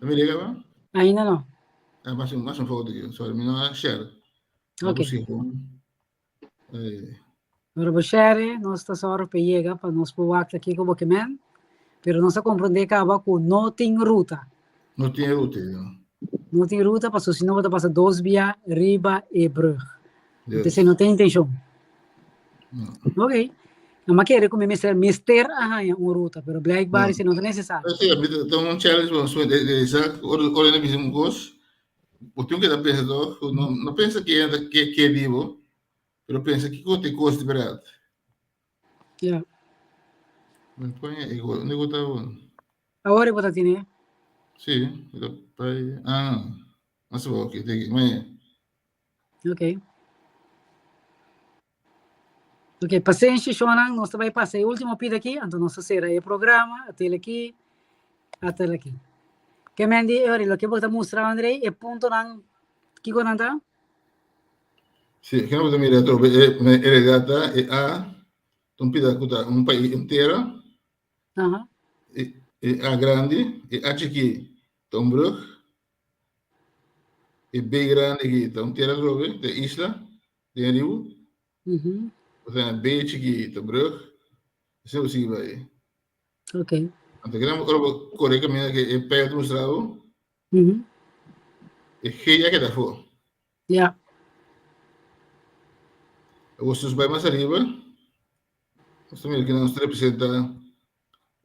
¿No me llega, va? Ainda no. Ah, más un, más un foto aquí, sorry, mi no share. Ok. Eh, Ora bo share, nos ta sòru pa e yega pa nos por wak ta kiko bo ke men, pero nos a komprondé kaba ku no tin ruta. No tin ruta, no. No tin ruta pasobra si no bo ta pasa dos bia riba e brug. Yes. P'esei no tin intenshon. No. Ok. No m'a kere ku mi mester mester a haña un ruta, pero blijkbaar No. esei no ta nesesario. Sí, a mi ta un challenge pa nos de, de Isaac, ora, ora na bisa un kos. Bo tin ku pensa toch, ku no, no pensa ke ke ke di bo, pero pensa kiko te kos di bèrdat. Ja. Men pone e go, unda go ta bon? Awor bo ta tene? Sí, ta pai, ah, mas bo, ok, te, me. Ok. Ok, pasenshi shonnan, nos ta bai pasa e ultimo pida aki, anto nos ta sera e programa, atel aki, atel aki. Ke men di, Eury, loke bo ta mustra André, e puntonan, kiko nan ta? Sí, ke no bo ta mira atrobe, e, e realidad ta, e A, ta un pida ku ta un pais entero, Aha. e, e A grandi, e A chikí ta un brug, E B grandi aki ta un tera atrobe, ta e isla den e riu. Osea B chikí ta brug, asina bo sigui bai. Ok. Anto keda ora bo kore kaminda ke e pijl ta mustra bo, e G ya keda afó. Ya. Awor si nos bai mas ariba, nos ta mira ki nos ta representa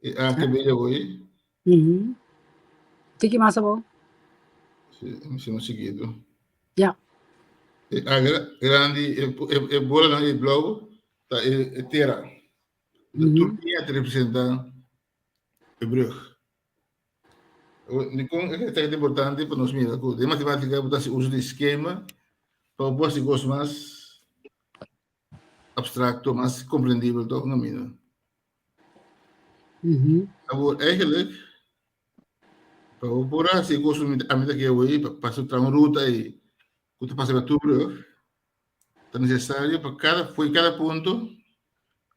e A ke B ya hoy. Tiki mas abou. Si, mi hasi mas chikitu. Ya. E A grandi, e bolanan e blou ta e tera. Turkia ta representa e brug. Dikon e ta importante pa nos mira ku den matematika bo ta hasi uso di skema pa bo por hasi kos mas abstrakto, mas komprendibel tok na mina. Awor eigenlijk pa bo por hasi e kos ku ami ta ke awor pa pasa traha un ruta ei ku ta pasa pa tur brug ta nesesario pa kada fo'i kada punto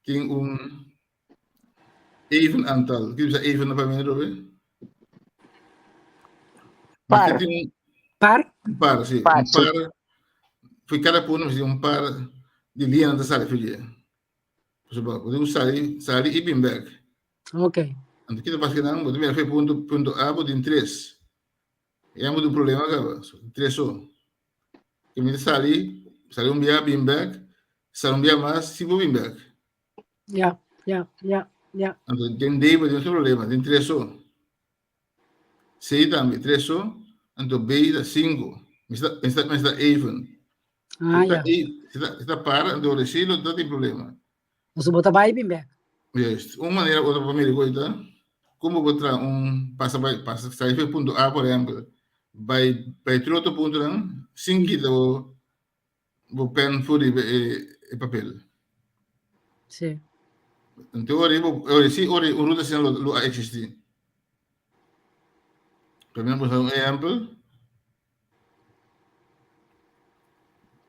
tin un Even aantal. Kiko bisa even na papiamentu Robe? Par. Tin un Par? un par, sí. Par, Un sí. par. Foi cada punto mester tin un par di liñanan ta sali for dje. Pasobra bo tin ku sali, sali i bin bèk. Ok. Anto kiko ta pasa kinan? Bo ta mira foi punto, punto A bo tin tres. Ya bo tin un problema kaba. Tres so. Ke mi ta sali, sali un bia bin bèk, sali un bia mas si bo bin bèk. Ja, ja, ja, ja. Anto den D bo tin otro problema, tin tres so. C tambe tres so, anto B ta cinco. Mester ta, mester ta even. Ah, Si ta ja. e, si ta, si ta par, anto ora C lo ta tin problema. Pasobra bo ta bai bin bek. Juist. Un manera otro pa mira koe ta, como bo traha un pasa bai, pasa sali for punto A por ehempel, bai, bai tur otro puntonan sin kita bo bo pen for riba e, e papel. Sí. Anto ora bo, ora si ora un ruta asina lo, lo a existi. Pa mi por un ehempel.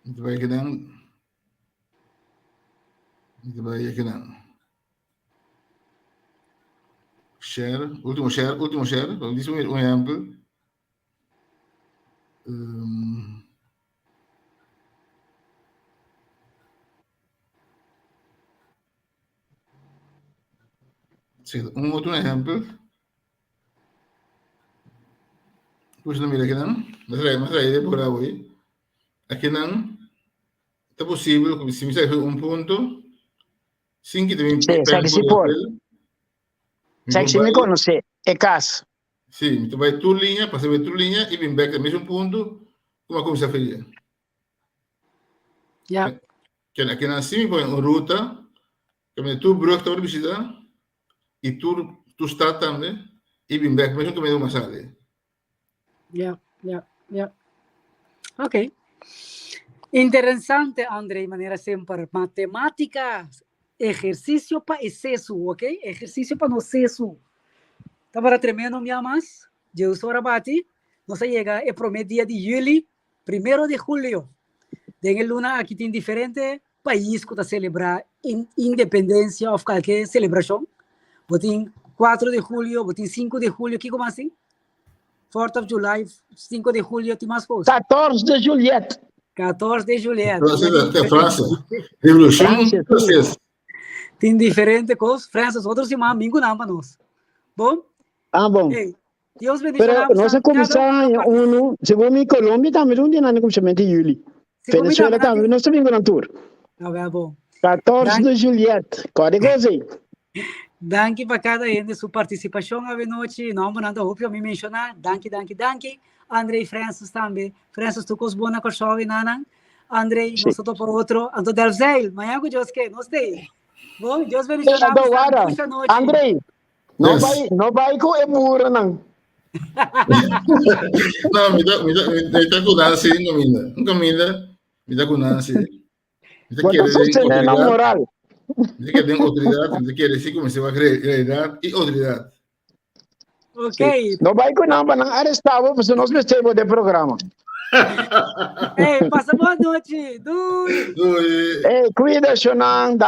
Mi ta bai kinan. Mi ta bai kinan. Share, ultimo share, ultimo share. Pa mi un ehempel. Um, sí, un otro ehempel. Pues no mira aki nan. Mas trae, mas trae de por ahí. Aki nan ta posibel ku si mi sa un punto sin kita mi Sí, pen esaki sí por por. papel, mi Esaki por sí mi bai konosé, e kas. Sí, mi ta bai tur liña, pasa bai tur liña i bin bek na mesun punto ku mi a kuminsá feria. Ja. Ken akinan si mi pone un ruta, kaminda tur brug ta wòrdu bishitá i tur tur stat tambe i bin bek mesun kaminda ku mi a sali. Ja, ja, ja. Ok. Interesante, André, manera semper. Matemática, ehersisio pa e sesu, ok? Ehersisio pa nos sesu. Tabata tremendo un bia mas. Djeus ora bati. Nos a yega e promé dia di juli, primero di julio. Den e luna aki tin diferente pais ku ta selebrá independensia òf kalke selebrashon. Bo tin 4 di julio, bo tin 5 di julio, kiko mas tin? 4 of July, 5 di julio, tin mas kos. 14 de Juliet. 14 de Juliet. Ta Fransia. Revolushon Fransia, sí. Franses. Tin diferente kos. Francis, otro siman bin ku nan pa nos. Bon? Ah, bon. Hey, Dios Pero bendiciona nos a cada kuminsá uno aña unu, segun mi Colombia tambe un dia nan a kuminsamentu di juli. Segun mi Venezuela tambe nan tambe, tin. nos ta bin ku nan tur. Ah, wel bon. 14 Dank, de Juliet, kòrda e kos ei. danki pa kada hende su partisipashon avenochi. Nòmbernan ta hopi pa mi menshoná. Danki, danki, danki. André Francis tambe. Francis, tur kos bon na Kòrsou i nanan. André, nos ta topa otro. Anto Delfzijl, mañana ku Dios ke, nos t'ei. Bon, Dios bendishoná Ado boso. wara. Dushi nochi. André, no Yes. bai, no bai ku e burunan. No, mi ta, mi ta, mi ta ku Nancy un kaminda. Un kaminda, mi ta ku Nancy. Mi ta Bo ta kere den sostené nan outoridat. moral. Mi ta kere den outoridat. Mi ta kere si ku mester wak realidat i outoridat. Ok. Sí. No bai ku nan pa nan arestá bo, pasobra nos mester bo den programa. Hey, pasa bon nochi. Doei. Doei. Hey, kuida, shonnan.